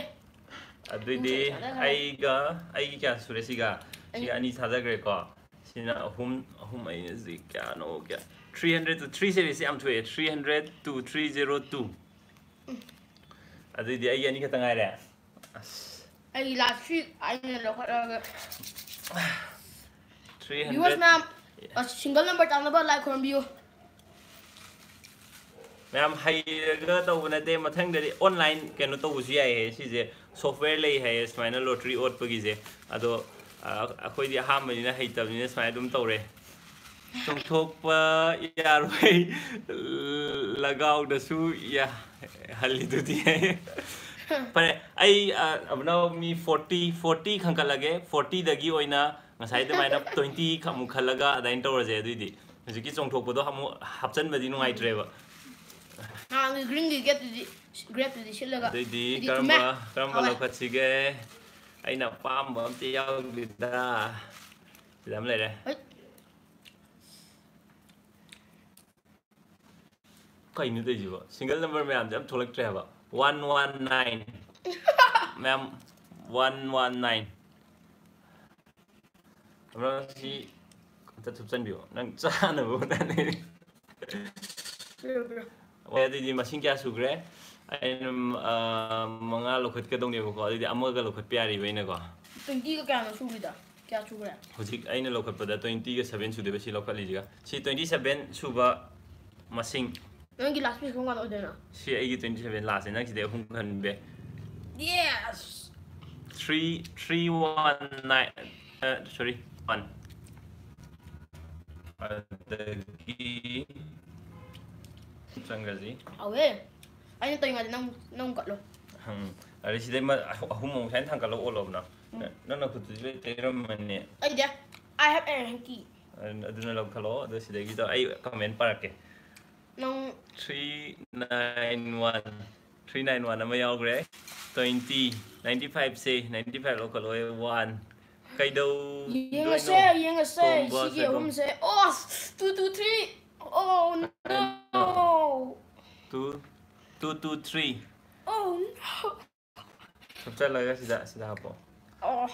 ꯑꯗꯨꯏꯗꯤ ꯆꯣꯡꯊꯣꯛ ꯌꯥꯗꯦ, ꯌꯥꯗꯦ꯫ ꯑꯩꯒ, ꯑꯩꯒꯤ ꯀꯌꯥ ꯁꯨꯔꯦ ꯁꯤꯒ? ꯑꯅꯤ꯫ ꯁꯤꯒ ꯑꯅꯤ ꯊꯥꯗꯈ꯭ꯔꯦꯀꯣ꯫ ꯁꯤꯅ ꯑꯍꯨꯝ, ꯑꯍꯨꯝ ꯑꯩꯅ ꯁꯤ ꯀꯌꯥꯅꯣ, ꯀꯌꯥ? Three hundred to three series ꯁꯦ ꯌꯥꯝ ꯊꯣꯛꯑꯦ꯫ Three hundred to three zero two꯫ ꯎꯝ꯫ ꯑꯗꯨꯏꯗꯤ ꯑꯩꯒꯤ ꯑꯅꯤ ꯈꯛꯇ ꯉꯥꯏꯔꯦ꯫ ꯑꯁ꯫ ꯑꯩꯒꯤ last three ꯑꯩꯅ ꯂꯧꯈꯠꯂꯒ꯫ Three hundred꯫ Viewers ꯃꯌꯥꯝ, ꯑ, single number ꯇꯥꯛꯅꯕ ꯂꯥꯏ ꯈꯨꯔꯨꯝꯕꯤꯌꯨ꯫ ꯃꯌꯥꯝ ꯍꯩꯔꯒ ꯇꯧꯕ ꯅꯠꯇꯦ, ꯃꯊꯪꯗꯗꯤ online ꯀꯩꯅꯣ ꯇꯧꯕꯁꯨ ꯌꯥꯏꯍꯦ꯫ ꯁꯤꯁꯦ software ꯂꯩ ꯍꯥꯏꯌꯦ, ꯁꯨꯃꯥꯏꯅ lottery ꯑꯣꯠꯄꯒꯤꯁꯦ꯫ ꯑꯗꯣ, ꯑ, ꯑꯩꯈꯣꯏꯗꯤ ꯑꯍꯥꯟꯕꯅꯤꯅ ꯍꯩꯇꯕꯅꯤꯅ ꯁꯨꯃꯥꯏꯅ ꯑꯗꯨꯝ ꯇꯧꯔꯦ꯫ ꯆꯣꯡꯊꯣꯛꯄ ꯌꯥꯔꯣꯏ꯫ ꯂꯒꯥꯎꯗꯁꯨ ꯌꯥ-, ꯍꯜꯂꯤꯗꯨꯗꯤ꯫ ꯐꯔꯦ, ꯑꯩ, ꯑ, ꯑꯕꯨꯅꯥꯎ ꯃꯤ forty, forty ꯈꯟꯒꯠꯂꯒꯦ꯫ Forty ꯗꯒꯤ ꯑꯣꯏꯅ ꯉꯁꯥꯏ ꯑꯗꯨꯃꯥꯏꯅ twenty ꯈꯛ ꯑꯃꯨꯛ ꯈꯜꯂꯒ ꯑꯗꯨꯃꯥꯏꯅ ꯇꯧꯔꯁꯦ꯫ ꯑꯗꯨꯏꯗꯤ ꯍꯧꯖꯤꯛꯀꯤ ꯆꯣꯡꯊꯣꯛꯄꯗꯣ ꯑꯃꯨꯛ ꯍꯥꯞꯆꯟꯕꯗꯤ ꯅꯨꯡꯉꯥꯏꯇ꯭ꯔꯦꯕ꯫ ꯅꯍꯥꯟꯒꯤ green ꯒꯤ grape ꯇꯨꯗꯤ, grape ꯇꯨꯗꯤ ꯁꯤꯠꯂꯒ ꯑꯗꯨꯏꯗꯤ ꯑꯗꯨꯗꯤ ꯀꯔꯝꯕ, ꯊꯨꯝꯃꯦ꯫ ꯀꯔꯝꯕ ꯍꯥꯎꯋꯦ꯫ ꯂꯧꯈꯠꯁꯤꯒꯦ? ꯑꯩꯅ ꯑꯄꯥꯝꯕ ꯑꯝꯇ ꯌꯥꯎꯗꯦꯗ꯫ ꯁꯤꯗ ꯑꯃ ꯂꯩꯔꯦ꯫ ꯍꯣꯏ꯫ ꯀꯩꯅꯣ ꯇꯧꯔꯤꯁꯤꯕꯣ? Single number ꯃꯌꯥꯝꯁꯦ ꯑꯝ ꯊꯣꯛꯂꯛꯇ꯭ꯔꯦ ꯍꯥꯏꯕ꯫ One one nine꯫ ꯃꯌꯥꯝ, one one nine꯫ ꯑꯃꯔꯛ ꯁꯤ ꯑꯝꯇ ꯊꯨꯞꯆꯟꯕꯤꯌꯣ꯫ ꯅꯪ ꯆꯥꯅꯕ ꯍꯣꯠꯅꯅꯤ꯫ ꯄꯤꯔꯣ, ꯄꯤꯔꯣ꯫ ꯍꯣꯏ, ꯑꯗꯨꯗꯤ ꯃꯁꯤꯡ ꯀꯌꯥ ꯁꯨꯈ꯭ꯔꯦ? ꯑꯩꯅ, ꯑ, ꯃꯉꯥ ꯂꯧꯈꯠꯀꯗꯧꯅꯦꯕꯀꯣ꯫ ꯑꯗꯨꯗꯤ ꯑꯃꯒ ꯂꯧꯈꯠꯄ ꯌꯥꯔꯤꯕ ꯑꯩꯅꯀꯣ꯫ Twentyꯒ ꯀꯌꯥꯅꯣ ꯁꯨꯔꯤꯗꯣ? ꯀꯌꯥ ꯁꯨꯈ꯭ꯔꯦ? ꯍꯧꯖꯤꯛ ꯑꯩꯅ ꯂꯧꯈꯠꯄꯗ twentyꯒ seven ꯁꯨꯗꯣꯏꯕ ꯁꯤ ꯂꯧꯈꯠꯂꯤꯁꯤꯒ꯫ ꯁꯤ twenty seven ꯁꯨꯕ ꯃꯁꯤꯡ꯫ ꯅꯪꯒꯤ last piece ꯀꯔꯝ ꯀꯥꯟꯗ ꯑꯣꯏꯗꯣꯏꯅꯣ? ꯁꯤ ꯑꯩꯒꯤ twenty seven lastꯅꯦ꯫ ꯅꯪ ꯁꯤꯗꯩ ꯑꯍꯨꯝ ꯈꯟꯕ ꯌꯥꯏ꯫ Yes! Three, three one nine, ꯑ, sorry, one꯫ ꯑꯗꯒꯤ ꯆꯪꯈ꯭ꯔꯁꯤ꯫ ꯍꯥꯎꯋꯦ꯫ ꯑꯩꯅ ꯇꯧꯔꯤꯉꯩꯗ ꯅꯪ, ꯅꯪ ꯀꯠꯂꯣ꯫ ꯎꯝ꯫ ꯑꯗꯩ ꯁꯤꯗꯩ ꯃ-, ꯑꯍꯨꯝ ꯑꯃꯨꯛ ꯁꯨꯃꯥꯏꯅ ꯊꯥꯡꯒꯠꯂꯒ ꯑꯣꯠꯂꯣꯕꯅ꯫ ꯎꯝ꯫ ꯅꯪꯅ ꯈꯨꯠꯇꯨꯁꯨ ꯂꯣꯏ ꯇꯩꯔꯝꯃꯅꯤ꯫ ꯑꯩꯗꯤ, I have a hanky꯫ ꯑꯗꯨꯅ ꯂꯧꯈꯠꯂꯣ꯫ ꯑꯗꯣ ꯁꯤꯗꯒꯤꯗꯣ ꯑꯩ comment ꯄꯥꯔꯛꯀꯦ꯫ ꯅꯪ three nine one, three nine one ꯑꯃ ꯌꯥꯎꯈ꯭ꯔꯦ꯫ Twenty, ninety five ꯁꯦ, ninety five ꯂꯧꯈꯠꯂꯣ, one꯫ ꯀꯩꯗꯧꯗꯣꯏꯅꯣ? ꯌꯦꯡꯉꯁꯦ, ꯌꯦꯡꯉꯁꯦ, ꯇꯣꯝꯕ ꯁꯤꯒꯤ ꯁꯣꯏꯕꯝ꯫ ꯑꯍꯨꯝꯁꯦ꯫ Oh, two two three. Oh, no. Two, two two three꯫ Oh, no. ꯊꯨꯞꯆꯜꯂꯒ ꯁꯤꯗ, ꯁꯤꯗ ꯍꯥꯞꯄꯣ꯫ ꯑꯣ꯫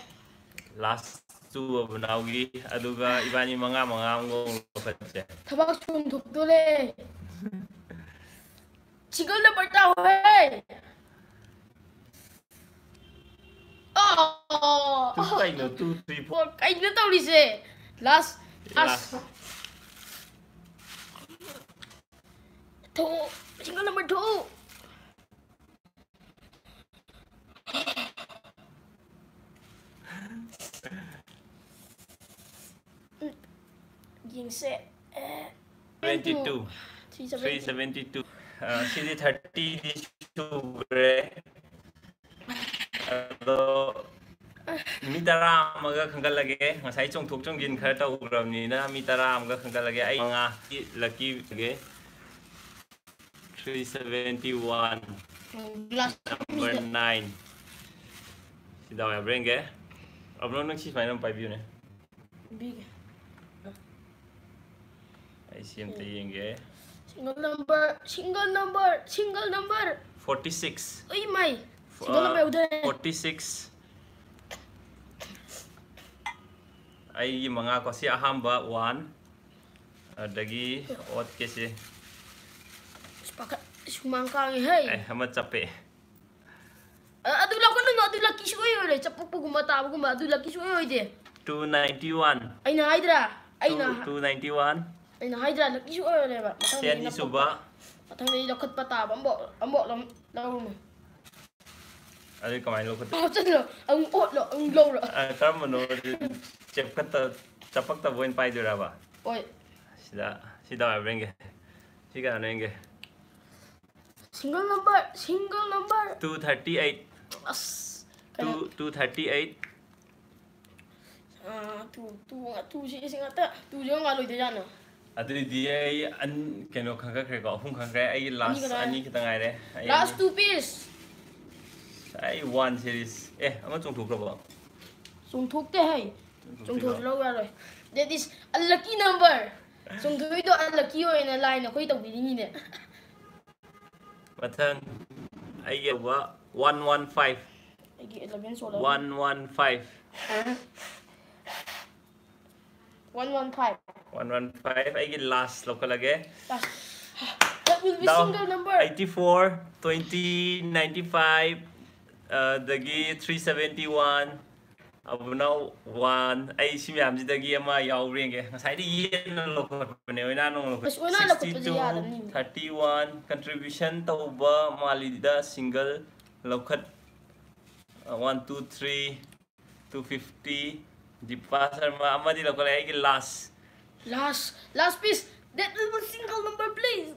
Last two ꯑꯕꯨꯅꯥꯎꯒꯤ, ꯑꯗꯨꯒ ꯏꯕꯥꯅꯤ ꯃꯉꯥ ꯃꯉꯥ ꯑꯃꯒ ꯂꯧꯈꯠꯁꯦ꯫ ꯊꯕꯛ ꯁꯨꯝ ꯊꯣꯛꯇꯣꯔꯦ꯫ Single number ꯇꯧꯍꯦ꯫ ꯑꯣ꯫ Two ꯀꯩꯅꯣ? Two, three, four꯫ ꯀꯩꯅꯣ ꯇꯧꯔꯤꯁꯦ? Last, last꯫ Last꯫ ꯊꯣꯛꯑꯣ꯫ Single number ꯊꯣꯛꯑꯣ꯫ ꯌꯦꯡꯁꯦ꯫ ꯑꯦ, seventy two꯫ Three seventy꯫ Three seventy two꯫ ꯑ, ꯁꯤꯗꯤ thirtyꯗꯤ ꯁꯨꯈ꯭ꯔꯦ꯫ ꯑꯗꯣ ꯃꯤ ꯇꯔꯥ ꯑꯃꯒ ꯈꯟꯒꯠꯂꯒꯦ꯫ ꯉꯁꯥꯏ ꯆꯣꯡꯊꯣꯛ ꯆꯣꯡꯁꯤꯟ ꯈꯔ ꯇꯧꯈ꯭ꯔꯕꯅꯤꯅ ꯃꯤ ꯇꯔꯥ ꯑꯃꯒ ꯈꯟꯒꯠꯂꯒꯦ꯫ ꯑꯩ ꯃꯉꯥ lucky ꯑꯣꯏꯒꯦ꯫ Three seventy one꯫ ꯎꯝ, last number nine꯫ ꯁꯤ ꯗꯥꯎ ꯌꯥꯕ꯭ꯔꯥ ꯌꯦꯡꯒꯦ꯫ ꯑꯕ꯭ꯔꯣ, ꯅꯪ ꯁꯤ ꯁꯨꯃꯥꯏꯅ ꯑꯃ ꯄꯥꯏꯕꯤꯌꯨꯅꯦ꯫ ꯄꯤꯕꯤꯒꯦ꯫ ꯑꯩ ꯁꯤ ꯑꯝꯇ ꯌꯦꯡꯒꯦ꯫ Single number, single number, single number. Forty six. ꯑꯩ ꯃꯥꯏ꯫ Single number ꯌꯧꯗ꯭ꯔꯦ꯫ Forty six. ꯑꯩꯒꯤ ꯃꯉꯥ ꯀꯣ, ꯁꯤ ꯑꯍꯥꯟꯕ one, ꯑꯗꯒꯤ odd ꯀꯦꯁꯦ꯫ ꯑꯁ, ꯄꯥꯈꯠ-, ꯁꯨꯃꯥꯡ ꯀꯥꯡꯉꯦ ꯍꯩ꯫ ꯑꯦ, ꯑꯃ ꯆꯞꯄꯦ꯫ ꯑ-, ꯑꯗꯨ ꯂꯧꯈꯠꯂꯨꯅꯨ, ꯑꯗꯨ lucky ꯁꯨꯡꯑꯣꯏ ꯑꯣꯏꯔꯣꯏ꯫ ꯆꯞꯄꯛꯄꯒꯨꯝꯕ ꯇꯥꯕꯒꯨꯝꯕ ꯑꯗꯨ lucky ꯁꯨꯡꯑꯣꯏ ꯑꯣꯏꯗꯦ꯫ Two ninety one. ꯑꯩꯅ ꯍꯥꯏꯗ꯭ꯔꯥ? ꯑꯩꯅ Two, two ninety one. ꯑꯩꯅ ꯍꯥꯏꯗ꯭ꯔꯥ, lucky ꯁꯨꯡꯑꯣꯏ ꯑꯣꯏꯔꯣꯏꯕ꯫ ꯃꯊꯪꯗꯤ ꯁꯤ ꯑꯩꯅ ꯑꯅꯤꯁꯨꯕ. ꯃꯊꯪꯗꯤ ꯑꯩ ꯂꯧꯈꯠꯄ ꯇꯥꯕ ꯑꯃꯐꯥꯎ, ꯑꯃꯐꯥꯎ ꯂꯧ-, ꯂꯧꯔꯨꯅꯨ꯫ ꯑꯗꯨ ꯀꯃꯥꯏꯅ ꯂꯧꯈꯠꯇꯣꯏ? ꯑꯃꯨꯛ ꯆꯠꯂꯣ, ꯑꯃꯨꯛ ꯑꯣꯠꯂꯣ, ꯑꯃꯨꯛ ꯂꯧꯔꯣ꯫ ꯑ, ꯀꯔꯝꯕꯅꯣ? ꯆꯦꯞꯈꯠꯇ-, ꯆꯄꯛꯇꯕ ꯑꯣꯏꯅ ꯄꯥꯏꯗꯣꯏꯔꯕ? ꯍꯣꯏ꯫ ꯁꯤꯗ, ꯁꯤꯗ ꯍꯥꯏꯕ꯭ꯔꯥ ꯌꯦꯡꯒꯦ꯫ ꯁꯤ ꯀꯌꯥꯅꯣ ꯌꯦꯡꯒꯦ꯫ Single number, single number. Two thirty eight. ꯑꯁ꯫ Two, two thirty eight. ꯑꯥ, two, two, two ꯁꯤ, ꯁꯤ ꯉꯥꯛꯇ꯫ Two ꯁꯤ ꯉꯥꯛ ꯂꯣꯏꯗꯣꯏꯖꯥꯠꯅꯣ? ꯑꯗꯨꯏꯗꯤ ꯑꯩ ꯑꯟ-, ꯀꯩꯅꯣ ꯈꯟꯒꯠꯈ꯭ꯔꯦꯀꯣ, ꯑꯍꯨꯝ ꯈꯟꯈ꯭ꯔꯦ꯫ ꯑꯩꯒꯤ last ꯑꯅꯤ ꯈꯛꯇ ꯉꯥꯏꯔꯦ꯫ ꯑꯅꯤ ꯈꯛꯇ ꯉꯥꯏꯔꯦ꯫ ꯑꯩ Last ꯑꯅꯤ-, two piece. ꯑꯩ one series꯫ ꯑꯦ, ꯑꯃ ꯆꯣꯡꯊꯣꯛꯈ꯭ꯔꯕꯣ? ꯆꯣꯡꯊꯣꯛꯇꯦ ꯍꯩ꯫ ꯆꯣꯡꯊꯣꯛꯑꯁꯨ ꯂꯧ ꯌꯥꯔꯣꯏ꯫ That is unlucky number. ꯆꯣꯡꯊꯣꯛꯏꯗꯣ unlucky ꯑꯣꯏꯅ ꯂꯥꯏꯅ ꯑꯩꯈꯣꯏ ꯇꯧꯕꯤꯔꯤꯅꯤꯅꯦ꯫ ꯃꯊꯪ ꯑꯩꯒꯤ ꯑꯣꯏꯕ one one five꯫ ꯑꯩꯒꯤ eleven ꯁꯣꯜꯂꯦ꯫ One one five꯫ One one five. One one five꯫ ꯑꯩꯒꯤ last ꯂꯧꯈꯠꯂꯒꯦ꯫ Last. That will be Now, single number. eighty four, twenty, ninety five, ꯑꯗꯒꯤ three seventy one, ꯑꯕꯨꯅꯥꯎ one꯫ ꯑꯩ ꯁꯤ ꯃꯌꯥꯝꯁꯤꯗꯒꯤ ꯑꯃ ꯌꯥꯎꯕ꯭ꯔ ꯌꯦꯡꯒꯦ꯫ ꯉꯁꯥꯏꯗꯤ ꯌꯦꯟꯅ ꯂꯧꯈꯠꯄꯅꯦ, ꯑꯣꯏꯅꯥꯅ ꯑꯃꯨꯛ ꯂꯧꯈꯠ-, ꯑꯁ, ꯑꯣꯏꯅꯥ ꯂꯧꯈꯠꯄꯁꯦ sixty two, ꯌꯥꯗꯕꯅꯤ꯫ Thirty one, contribution ꯇꯧꯕ ꯃꯥꯜꯂꯤꯗ single ꯂꯧꯈꯠ-, one two three, two fifty, Deepa Sharma ꯑꯃꯗꯤ ꯂꯧꯈꯠꯂꯦ꯫ ꯑꯩꯒꯤ last. Last, last piece. That will be single number, please.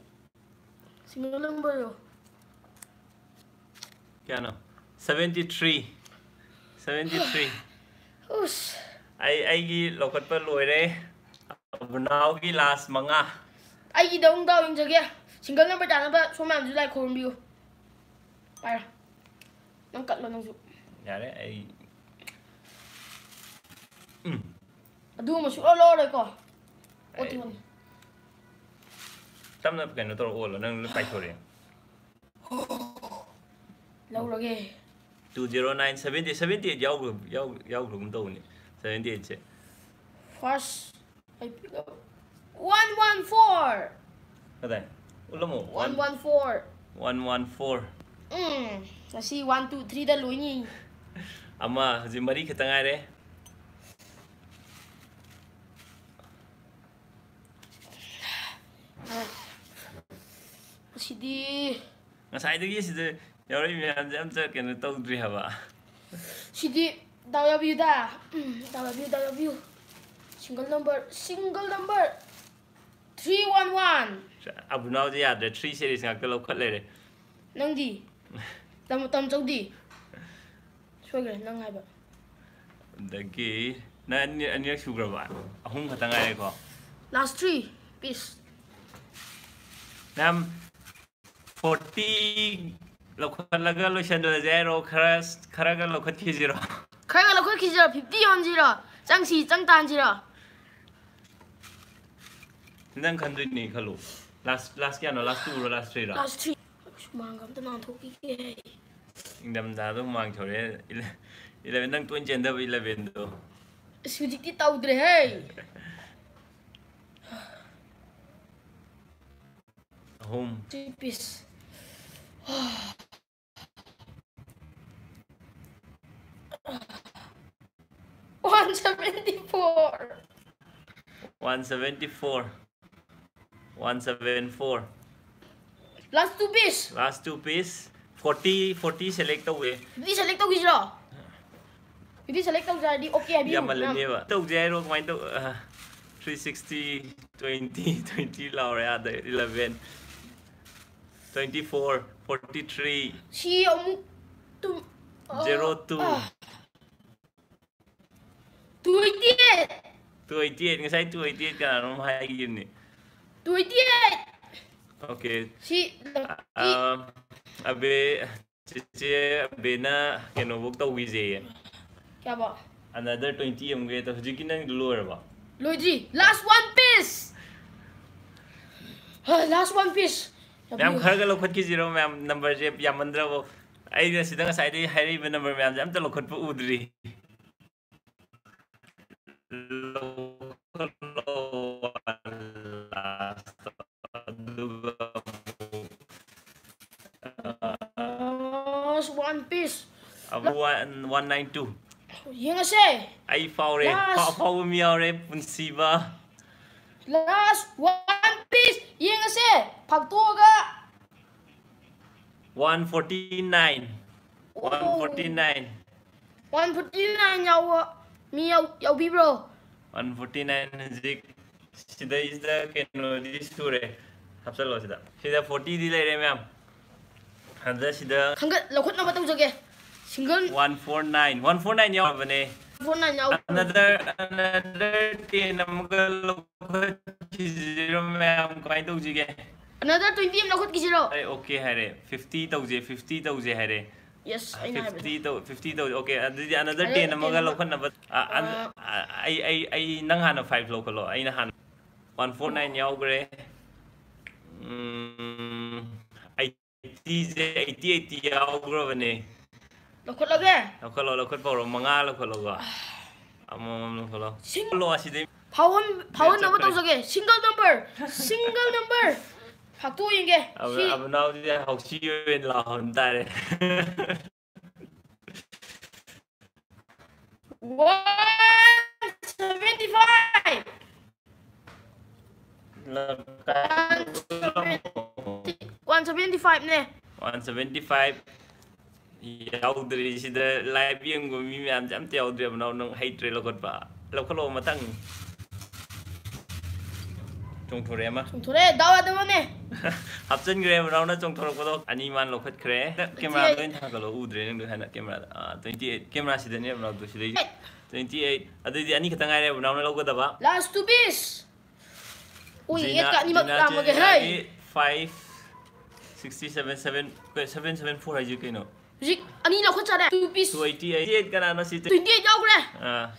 Single number ꯔꯣ? ꯀꯌꯥꯅꯣ? Seventy three. Seventy three꯫ ꯎꯁ꯫ ꯑꯩ, ꯑꯩꯒꯤ ꯂꯧꯈꯠꯄ ꯂꯣꯏꯔꯦ꯫ ꯑꯕꯨꯅꯥꯎꯒꯤ last ꯃꯉꯥ꯫ ꯑꯩꯒꯤꯗ ꯑꯃꯨꯛ ꯗꯥꯎ ꯌꯦꯡꯖꯒꯦ꯫ Single number ꯇꯥꯅꯕ ꯁꯣꯝ ꯃꯌꯥꯝꯁꯨ ꯂꯥꯏ ꯈꯨꯔꯨꯝꯕꯤꯌꯨ꯫ ꯄꯥꯏꯔꯣ꯫ ꯅꯪ ꯀꯠꯂꯣ ꯅꯪꯁꯨ꯫ ꯌꯥꯔꯦ, ꯑꯩ, ꯎꯝ꯫ ꯑꯗꯨꯒꯨꯝꯕ ꯁꯨꯛꯂꯧ ꯂꯧꯔꯔꯣꯏꯀꯣ꯫ ꯑꯩ Forty one꯫ ꯇꯞꯅ ꯀꯩꯅꯣ ꯇꯧꯔ ꯑꯣꯜꯂꯣ, ꯅꯪ ꯂꯣꯏ ꯄꯥꯏꯊꯣꯔꯛꯑꯦ꯫ ꯂꯧꯔꯒꯦ꯫ Two zero nine seventy seventy eight ꯌꯥꯎꯈ꯭ꯔ ꯌꯥꯎ- ꯌꯥꯎꯈ꯭ꯔꯒꯨꯝ ꯇꯧꯕꯅꯤ꯫ Seventy eight say First, I pick up one one four. ꯀꯗꯥꯏ? ꯎꯠꯂꯝꯃꯣ꯫ One one four. One one four. ꯎꯝ, ꯉꯁꯤ one two three ꯗ ꯂꯣꯏꯅꯤ꯫ ꯑꯃ ꯍꯧꯖꯤꯛ ꯃꯔꯤ ꯈꯛꯇ ꯉꯥꯏꯔꯦ꯫ ꯉꯁꯤꯗꯤ ꯉꯁꯥꯏꯗꯒꯤ ꯁꯤꯗ ꯌꯥꯎꯔꯛꯏ ꯃꯌꯥꯝꯁꯦ ꯑꯝꯇ ꯀꯩꯅꯣ ꯇꯧꯗ꯭ꯔꯤ ꯍꯥꯏꯕ꯫ ꯁꯤꯗꯤ ꯗꯥꯎ ꯌꯥꯕꯤꯌꯨꯗ꯫ ꯎꯝ, ꯗꯥꯎ ꯌꯥꯕꯤꯌꯨ, ꯗꯥꯎ ꯌꯥꯕꯤꯌꯨ꯫ Single number, single number. Three one one. ꯑꯕꯨꯅꯥꯎꯁꯦ ꯌꯥꯗ꯭ꯔꯦ, three series ꯉꯥꯛꯇ ꯂꯧꯈꯠ ꯂꯩꯔꯦ꯫ ꯅꯪꯗꯤ? ꯇꯝ ꯇꯝꯆꯧꯗꯤ? ꯁꯣꯏꯈ꯭ꯔꯦ ꯅꯪ ꯍꯥꯏꯕ꯫ ꯑꯗꯒꯤ ꯅꯪ ꯑꯅꯤ ꯑꯅꯤꯔꯛ ꯁꯨꯈ꯭ꯔꯕ? ꯑꯍꯨꯝ ꯈꯛꯇ ꯉꯥꯏꯔꯦꯀꯣ꯫ Last three piece. ꯃꯌꯥꯝ forty ꯂꯧꯈꯠꯂꯒ ꯂꯣꯏꯁꯤꯟꯗ꯭ꯔꯁꯦ ꯍꯥꯏꯔꯣ? ꯈꯔ ꯈꯔꯒ ꯂꯧꯈꯠꯈꯤꯁꯤꯔꯣ? ꯈꯔꯒ ꯂꯧꯈꯠꯈꯤꯁꯤꯔꯣ? Fifty ꯌꯣꯟꯁꯤꯔꯣ? ꯆꯪꯁꯤ, ꯆꯪ ꯇꯥꯟꯁꯤꯔꯣ? ꯅꯪ ꯈꯟꯗꯣꯏꯅꯤ ꯈꯜꯂꯨ꯫ Last last ꯀꯌꯥꯅꯣ? Last two ꯔꯣ, last three ꯔꯣ? Last three. ꯁꯨꯃꯥꯡꯒ ꯑꯝꯇ ꯅꯥꯟꯊꯣꯛꯈꯤꯒꯦ꯫ ꯏꯪꯊꯝꯊꯥꯗ ꯍꯨꯃꯥꯡ ꯁꯧꯔꯦ꯫ Ele- eleven, ꯅꯪ ꯇꯣꯏꯅ ꯆꯦꯟꯗꯕ elevenꯗꯣ꯫ ꯑꯁ, ꯍꯧꯖꯤꯛꯇꯤ ꯇꯧꯗ꯭ꯔꯦꯍꯦ꯫ ꯑꯍꯨꯝ꯫ Three piece. One seventy four. One seventy four. One seven four. Last two piece. Last two piece. Forty forty select ꯇꯧꯋꯦ꯫ Fifty select ꯇꯧꯈꯤꯁꯤꯔꯣ? Fifty select ꯇꯧꯖꯔꯗꯤ okay ꯍꯥꯏꯕꯤꯌꯨ꯫ ꯌꯥꯝꯃꯜꯂꯅꯦꯕ꯫ ꯇꯧꯁꯦ ꯍꯥꯏꯔꯣ? ꯀꯃꯥꯏꯅ ꯇꯧ? ꯑ, three sixty, twenty, twenty ꯂꯥꯎꯔꯦ ꯑꯥꯗ꯫ Eleven, twenty four, forty three. ꯁꯤ ꯑꯃꯨꯛ ꯇꯨꯝ- ꯑ, Zero two. ꯑ. Two eighty eight. Two eighty eight, ꯉꯁꯥꯏ two eighty eight ꯀꯅꯥꯅꯣꯝ ꯍꯥꯏꯈꯤꯕꯅꯤ꯫ Two eighty eight. Okay. ꯁꯤ lucky. ꯑ, ꯑꯕꯦ, ꯆꯦꯆꯦ ꯑꯕꯦꯅ ꯀꯩꯅꯣꯐꯧ ꯇꯧꯈꯤꯁꯦꯌꯦ꯫ ꯀꯌꯥꯕꯣ? Another twenty ꯑꯃꯒ ꯇꯧ-, ꯍꯧꯖꯤꯛꯀꯤ ꯅꯪ ꯂꯣꯏꯔꯕꯣ? ꯂꯣꯏꯗ꯭ꯔꯤ, last one piece. Last one piece. ꯃꯌꯥꯝ ꯈꯔꯒ ꯂꯧꯈꯠꯈꯤꯁꯤꯔꯣ ꯃꯌꯥꯝ? ꯅꯝꯕꯔꯁꯦ ꯌꯥꯝꯃꯟꯗ꯭ꯔꯕꯣ? ꯑꯩꯅ ꯁꯤꯗ ꯉꯁꯥꯏꯗꯒꯤ ꯍꯥꯏꯔꯛꯏꯕ ꯅꯝꯕꯔ ꯃꯌꯥꯝꯁꯦ ꯑꯝꯇ ꯂꯧꯈꯠꯄ ꯎꯗ꯭ꯔꯤ꯫ ꯂꯧꯈꯠꯂꯣ, last, ꯑꯗꯨꯒ ꯑꯃꯨꯛ, ꯑ, Last one piece. ꯑꯃꯨꯛ one, one nine two꯫ ꯌꯦꯡꯉꯁꯦ꯫ ꯑꯩ ꯐꯥꯎꯔꯦ꯫ Last. ꯐꯥꯎ-, ꯐꯥꯎꯕ ꯃꯤ ꯌꯥꯎꯔꯦ, ꯄꯨꯟꯁꯤꯕ꯫ Last one piece. ꯌꯦꯡꯉꯁꯦ꯫ ꯐꯥꯛꯇꯣꯛꯑꯒ꯫ One forty nine꯫ One forty nine꯫ One forty nine ꯌꯥꯎꯕ ꯃꯤ ꯌꯥꯎ-, ꯌꯥꯎꯕꯤꯕ꯭ꯔꯣ? One forty nine ꯍꯧꯖꯤꯛ ꯁꯤꯗꯩꯁꯤꯗ ꯀꯩꯅꯣꯗꯤ ꯁꯨꯔꯦ꯫ ꯍꯥꯞꯆꯜꯂꯣ ꯁꯤꯗ꯫ ꯁꯤꯗ forty ꯗꯤ ꯂꯩꯔꯦ ꯃꯌꯥꯝ꯫ ꯑꯗ ꯁꯤꯗ ꯈꯪꯒꯠ-, ꯂꯧꯈꯠꯅꯕ ꯇꯧꯖꯒꯦ꯫ Single one four nine, one four nine ꯌꯥꯎꯔꯕꯅꯦ꯫ One four nine ꯌꯥꯎ-, another, another ten ꯑꯃꯒ ꯂꯧꯈꯠꯈꯤꯁꯤꯔꯣ ꯃꯌꯥꯝ? ꯀꯃꯥꯏꯅ ꯇꯧꯁꯤꯒꯦ? Another twenty ꯑꯃ ꯂꯧꯈꯠꯈꯤꯁꯤꯔꯣ? ꯑꯩ okay ꯍꯥꯏꯔꯦ꯫ Fifty ꯇꯧꯁꯦ, fifty ꯇꯧꯁꯦ ꯍꯥꯏꯔꯦ꯫ Yes, ꯑꯩꯅ ꯍꯥꯏꯕꯗꯣ꯫ Fifty ꯇꯧ-, fifty ꯇꯧꯁꯦ꯫ Okay, ꯑꯗꯨꯗꯤ another ten ꯑꯃꯒ ꯂꯧꯈꯠꯅꯕ꯫ ꯑ, ꯑ, ꯑ, ꯑꯩ, ꯑꯩ, ꯑꯩ, ꯅꯪ ꯍꯥꯟꯅ five ꯂꯧꯈꯠꯂꯣ, ꯑꯩꯅ ꯍꯥꯟꯅ꯫ One four nine ꯌꯥꯎꯈ꯭ꯔꯦ꯫ ꯎꯝ, eighty ꯁꯦ, eighty, eighty ꯌꯥꯎꯈ꯭ꯔꯕꯅꯦ꯫ ꯂꯧꯈꯠꯂꯒꯦ? ꯂꯧꯈꯠꯂꯣ, ꯂꯧꯈꯠꯄ ꯍꯧꯔꯣ꯫ ꯃꯉꯥ ꯂꯧꯈꯠꯂꯣꯀꯣ꯫ ꯑꯃꯃꯝ ꯂꯧꯈꯠꯂꯣ꯫ Sing-, ꯂꯧꯈꯠꯂꯣ ꯑꯁꯤꯗꯩ꯫ ꯐꯥꯎꯍꯟ-, ꯐꯥꯎꯍꯟꯅꯕ ꯆꯠꯈ꯭ꯔꯦ꯫ ꯇꯧꯖꯒꯦ꯫ Single number, single number꯫ ꯐꯥꯛꯇꯣꯛ ꯌꯦꯡꯒꯦ꯫ ꯑꯕ-, ꯁꯤ ꯑꯕꯅꯥꯎꯗꯤ ꯍꯧꯁꯤ ꯑꯣꯏꯅ ꯂꯥꯎꯍꯟ ꯇꯥꯔꯦ꯫ One seventy five꯫ One seventy five ꯅꯦ꯫ One seventy five ꯌꯥꯎꯗ꯭ꯔꯤ ꯁꯤꯗ꯫ Live ꯌꯦꯡꯕ ꯃꯤ ꯃꯌꯥꯝꯁꯦ ꯑꯝꯇ ꯌꯥꯎꯗ꯭ꯔꯦ꯫ ꯑꯕꯅꯥꯎ, ꯅꯪ ꯍꯩꯇ꯭ꯔꯦ ꯂꯧꯈꯠꯄ꯫ ꯂꯧꯈꯠꯂꯣ ꯃꯊꯪ꯫ ꯆꯣꯡꯊꯣꯔꯛꯑꯦ ꯑꯃ꯫ ꯆꯣꯡꯊꯣꯔꯛꯑꯦ, ꯗꯥꯎ ꯌꯥꯗꯕꯅꯦ꯫ ꯍꯥꯞꯆꯤꯟꯈ꯭ꯔꯦ, ꯑꯕꯅꯥꯎꯅ ꯆꯣꯡꯊꯣꯔꯛꯄꯗꯣ꯫ ꯑꯅꯤ ꯃꯥꯅ ꯂꯧꯈꯠꯈ꯭ꯔꯦ꯫ Camera ꯗ ꯑꯣꯏꯅ ꯊꯥꯒꯠꯂꯣ, ꯎꯗ꯭ꯔꯦ ꯅꯪꯗꯣ ꯍꯥꯟꯅ camera ꯗ꯫ ꯑꯥ, twenty eight꯫ Camera ꯁꯤꯗꯅꯦ, ꯑꯕꯅꯥꯎꯗꯣ ꯁꯤꯗꯩꯁꯦ꯫ Twenty eight꯫ ꯑꯗꯨꯏꯗꯤ ꯑꯅꯤ ꯈꯛꯇ ꯉꯥꯏꯔꯦ, ꯑꯕꯅꯥꯎꯅ ꯂꯧꯒꯗꯕ꯫ Last two piece꯫ ꯎꯏ, ꯖꯤꯅꯥ-, ꯑꯦꯠꯀ ꯑꯅꯤꯃꯛ ꯖꯤꯅꯥ ꯂꯥꯝꯃꯒꯦ, ꯆꯦꯅꯥꯒꯤ ꯍꯩ꯫ Five sixty seven seven, ꯀꯩ, seven seven four ꯍꯥꯏꯁꯦ ꯀꯩꯅꯣ? ꯍꯧꯖꯤꯛ ꯑꯅꯤ ꯂꯧꯈꯠꯆꯔꯦ꯫ Two piece꯫ Two eighty eight꯫ Eight ꯀꯅꯥꯅꯣ ꯁꯤ? Twenty eight ꯌꯥꯎꯈ꯭ꯔꯦ꯫ ꯑꯥ꯫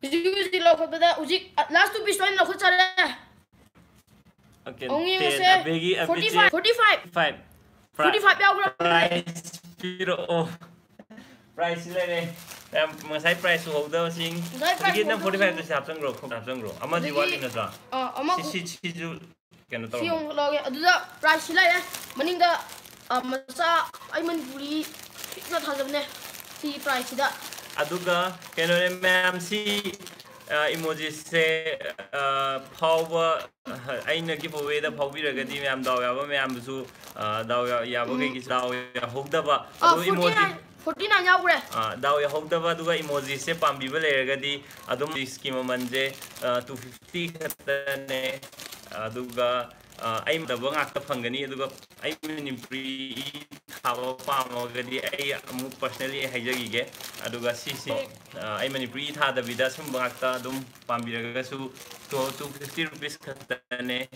ꯍꯧꯖꯤꯛ, ꯍꯧꯖꯤꯛ ꯂꯧꯈꯠꯄꯗ ꯍꯧꯖꯤꯛ, ꯑ, last two piece ꯂꯣꯏꯅ ꯂꯧꯈꯠꯆꯔꯦ꯫ Okay, ꯑꯃꯨꯛ ten, ꯌꯦꯡꯉꯁꯦ꯫ ꯑꯕꯦꯒꯤ, ꯑꯕꯦ forty five, ꯆꯦ꯫ Forty five. Five. Pri-, forty five ꯌꯥꯎꯈ꯭ꯔꯕꯅꯦ꯫ Prize ꯄꯤꯔꯛꯑꯣ꯫ Prize ꯁꯤ ꯂꯩꯔꯦ꯫ ꯌꯥꯝ ꯉꯁꯥꯏ prize ꯎꯍꯧꯗꯕꯁꯤꯡ꯫ ꯉꯁꯥꯏ prize ꯍꯧꯖꯤꯛꯀꯤ ꯅꯪ ꯎꯍꯧꯗꯕꯁꯤꯡ꯫ Forty five ꯇꯨ ꯁꯤ ꯍꯥꯞꯆꯟꯈ꯭ꯔꯣ, ꯈꯣꯡ ꯍꯥꯞꯆꯟꯈ꯭ꯔꯣ꯫ ꯑꯃꯗꯤ ꯑꯗꯒꯤ, ꯋꯥꯠꯂꯤ ꯅꯠꯇ꯭ꯔꯥ? ꯑ, ꯑꯃ ꯁꯤ, ꯁꯤ, ꯁꯤꯁꯨ ꯀꯩꯅꯣ ꯁꯤ ꯇꯧꯔꯝꯃꯣ꯫ ꯑꯃꯨꯛ ꯂꯧꯒꯦ꯫ ꯑꯗꯨꯗ prize ꯁꯤ ꯂꯩꯔꯦ꯫ ꯃꯅꯤꯡꯗ, ꯑ, ꯃꯆꯥ, ꯑꯩ ꯃꯅꯤꯄꯨꯔꯤ ꯄꯤꯛꯅ ꯊꯥꯖꯕꯅꯦ ꯁꯤ prize ꯁꯤꯗ꯫ ꯑꯗꯨꯒ ꯀꯩꯅꯣꯅꯦ ꯃꯌꯥꯝ, ꯁꯤ, ꯑ, emoji ꯁꯦ, ꯑ, ꯐꯥꯎꯕ, ꯑ, ꯑꯩꯅ giveaway ꯗ ꯐꯥꯎꯕꯤꯔꯒꯗꯤ ꯃꯌꯥꯝ ꯗꯥꯎ ꯌꯥꯕ ꯃꯌꯥꯝꯕꯨꯁꯨ, ꯑ, ꯗꯥꯎ ꯌꯥ-, ꯌꯥꯕ ꯎꯝ꯫ ꯀꯩꯒꯤꯁꯨ ꯗꯥꯎ ꯌꯥꯍꯧꯗꯕ, ꯑ, ꯑꯗꯨ emoji forty nine, forty nine ꯌꯥꯎꯈ꯭ꯔꯦ꯫ ꯑ, ꯗꯥꯎ ꯌꯥꯍꯧꯗꯕ ꯑꯗꯨꯒ emoji ꯁꯦ ꯄꯥꯝꯕꯤꯕ ꯂꯩꯔꯒꯗꯤ ꯑꯗꯨꯝ ꯁꯤ ꯃꯃꯜꯁꯦ, ꯑ, two fifty ꯈꯛꯇꯅꯦ꯫ ꯑꯗꯨꯒ, ꯑ, ꯑꯩ ꯃꯇꯕ ꯉꯥꯛꯇ ꯐꯪꯒꯅꯤ꯫ ꯑꯗꯨꯒ ꯑꯩ ꯃꯅꯤꯄꯨꯔꯤ ꯊꯥꯕ ꯄꯥꯝꯃꯒꯗꯤ ꯑꯩ ꯑꯃꯨꯛ personally ꯑꯩ ꯍꯥꯏꯖꯈꯤꯒꯦ꯫ ꯑꯗꯨꯒ ꯁꯤꯁꯦ, ꯑ, ꯑꯩ ꯃꯅꯤꯄꯨꯔꯤ ꯊꯥꯗꯕꯤꯗ ꯁꯨꯝꯕ ꯉꯥꯛꯇ ꯑꯗꯨꯝ ꯄꯥꯝꯕꯤꯔꯒꯁꯨ two, two fifty rupees ꯈꯛꯇꯅꯦ꯫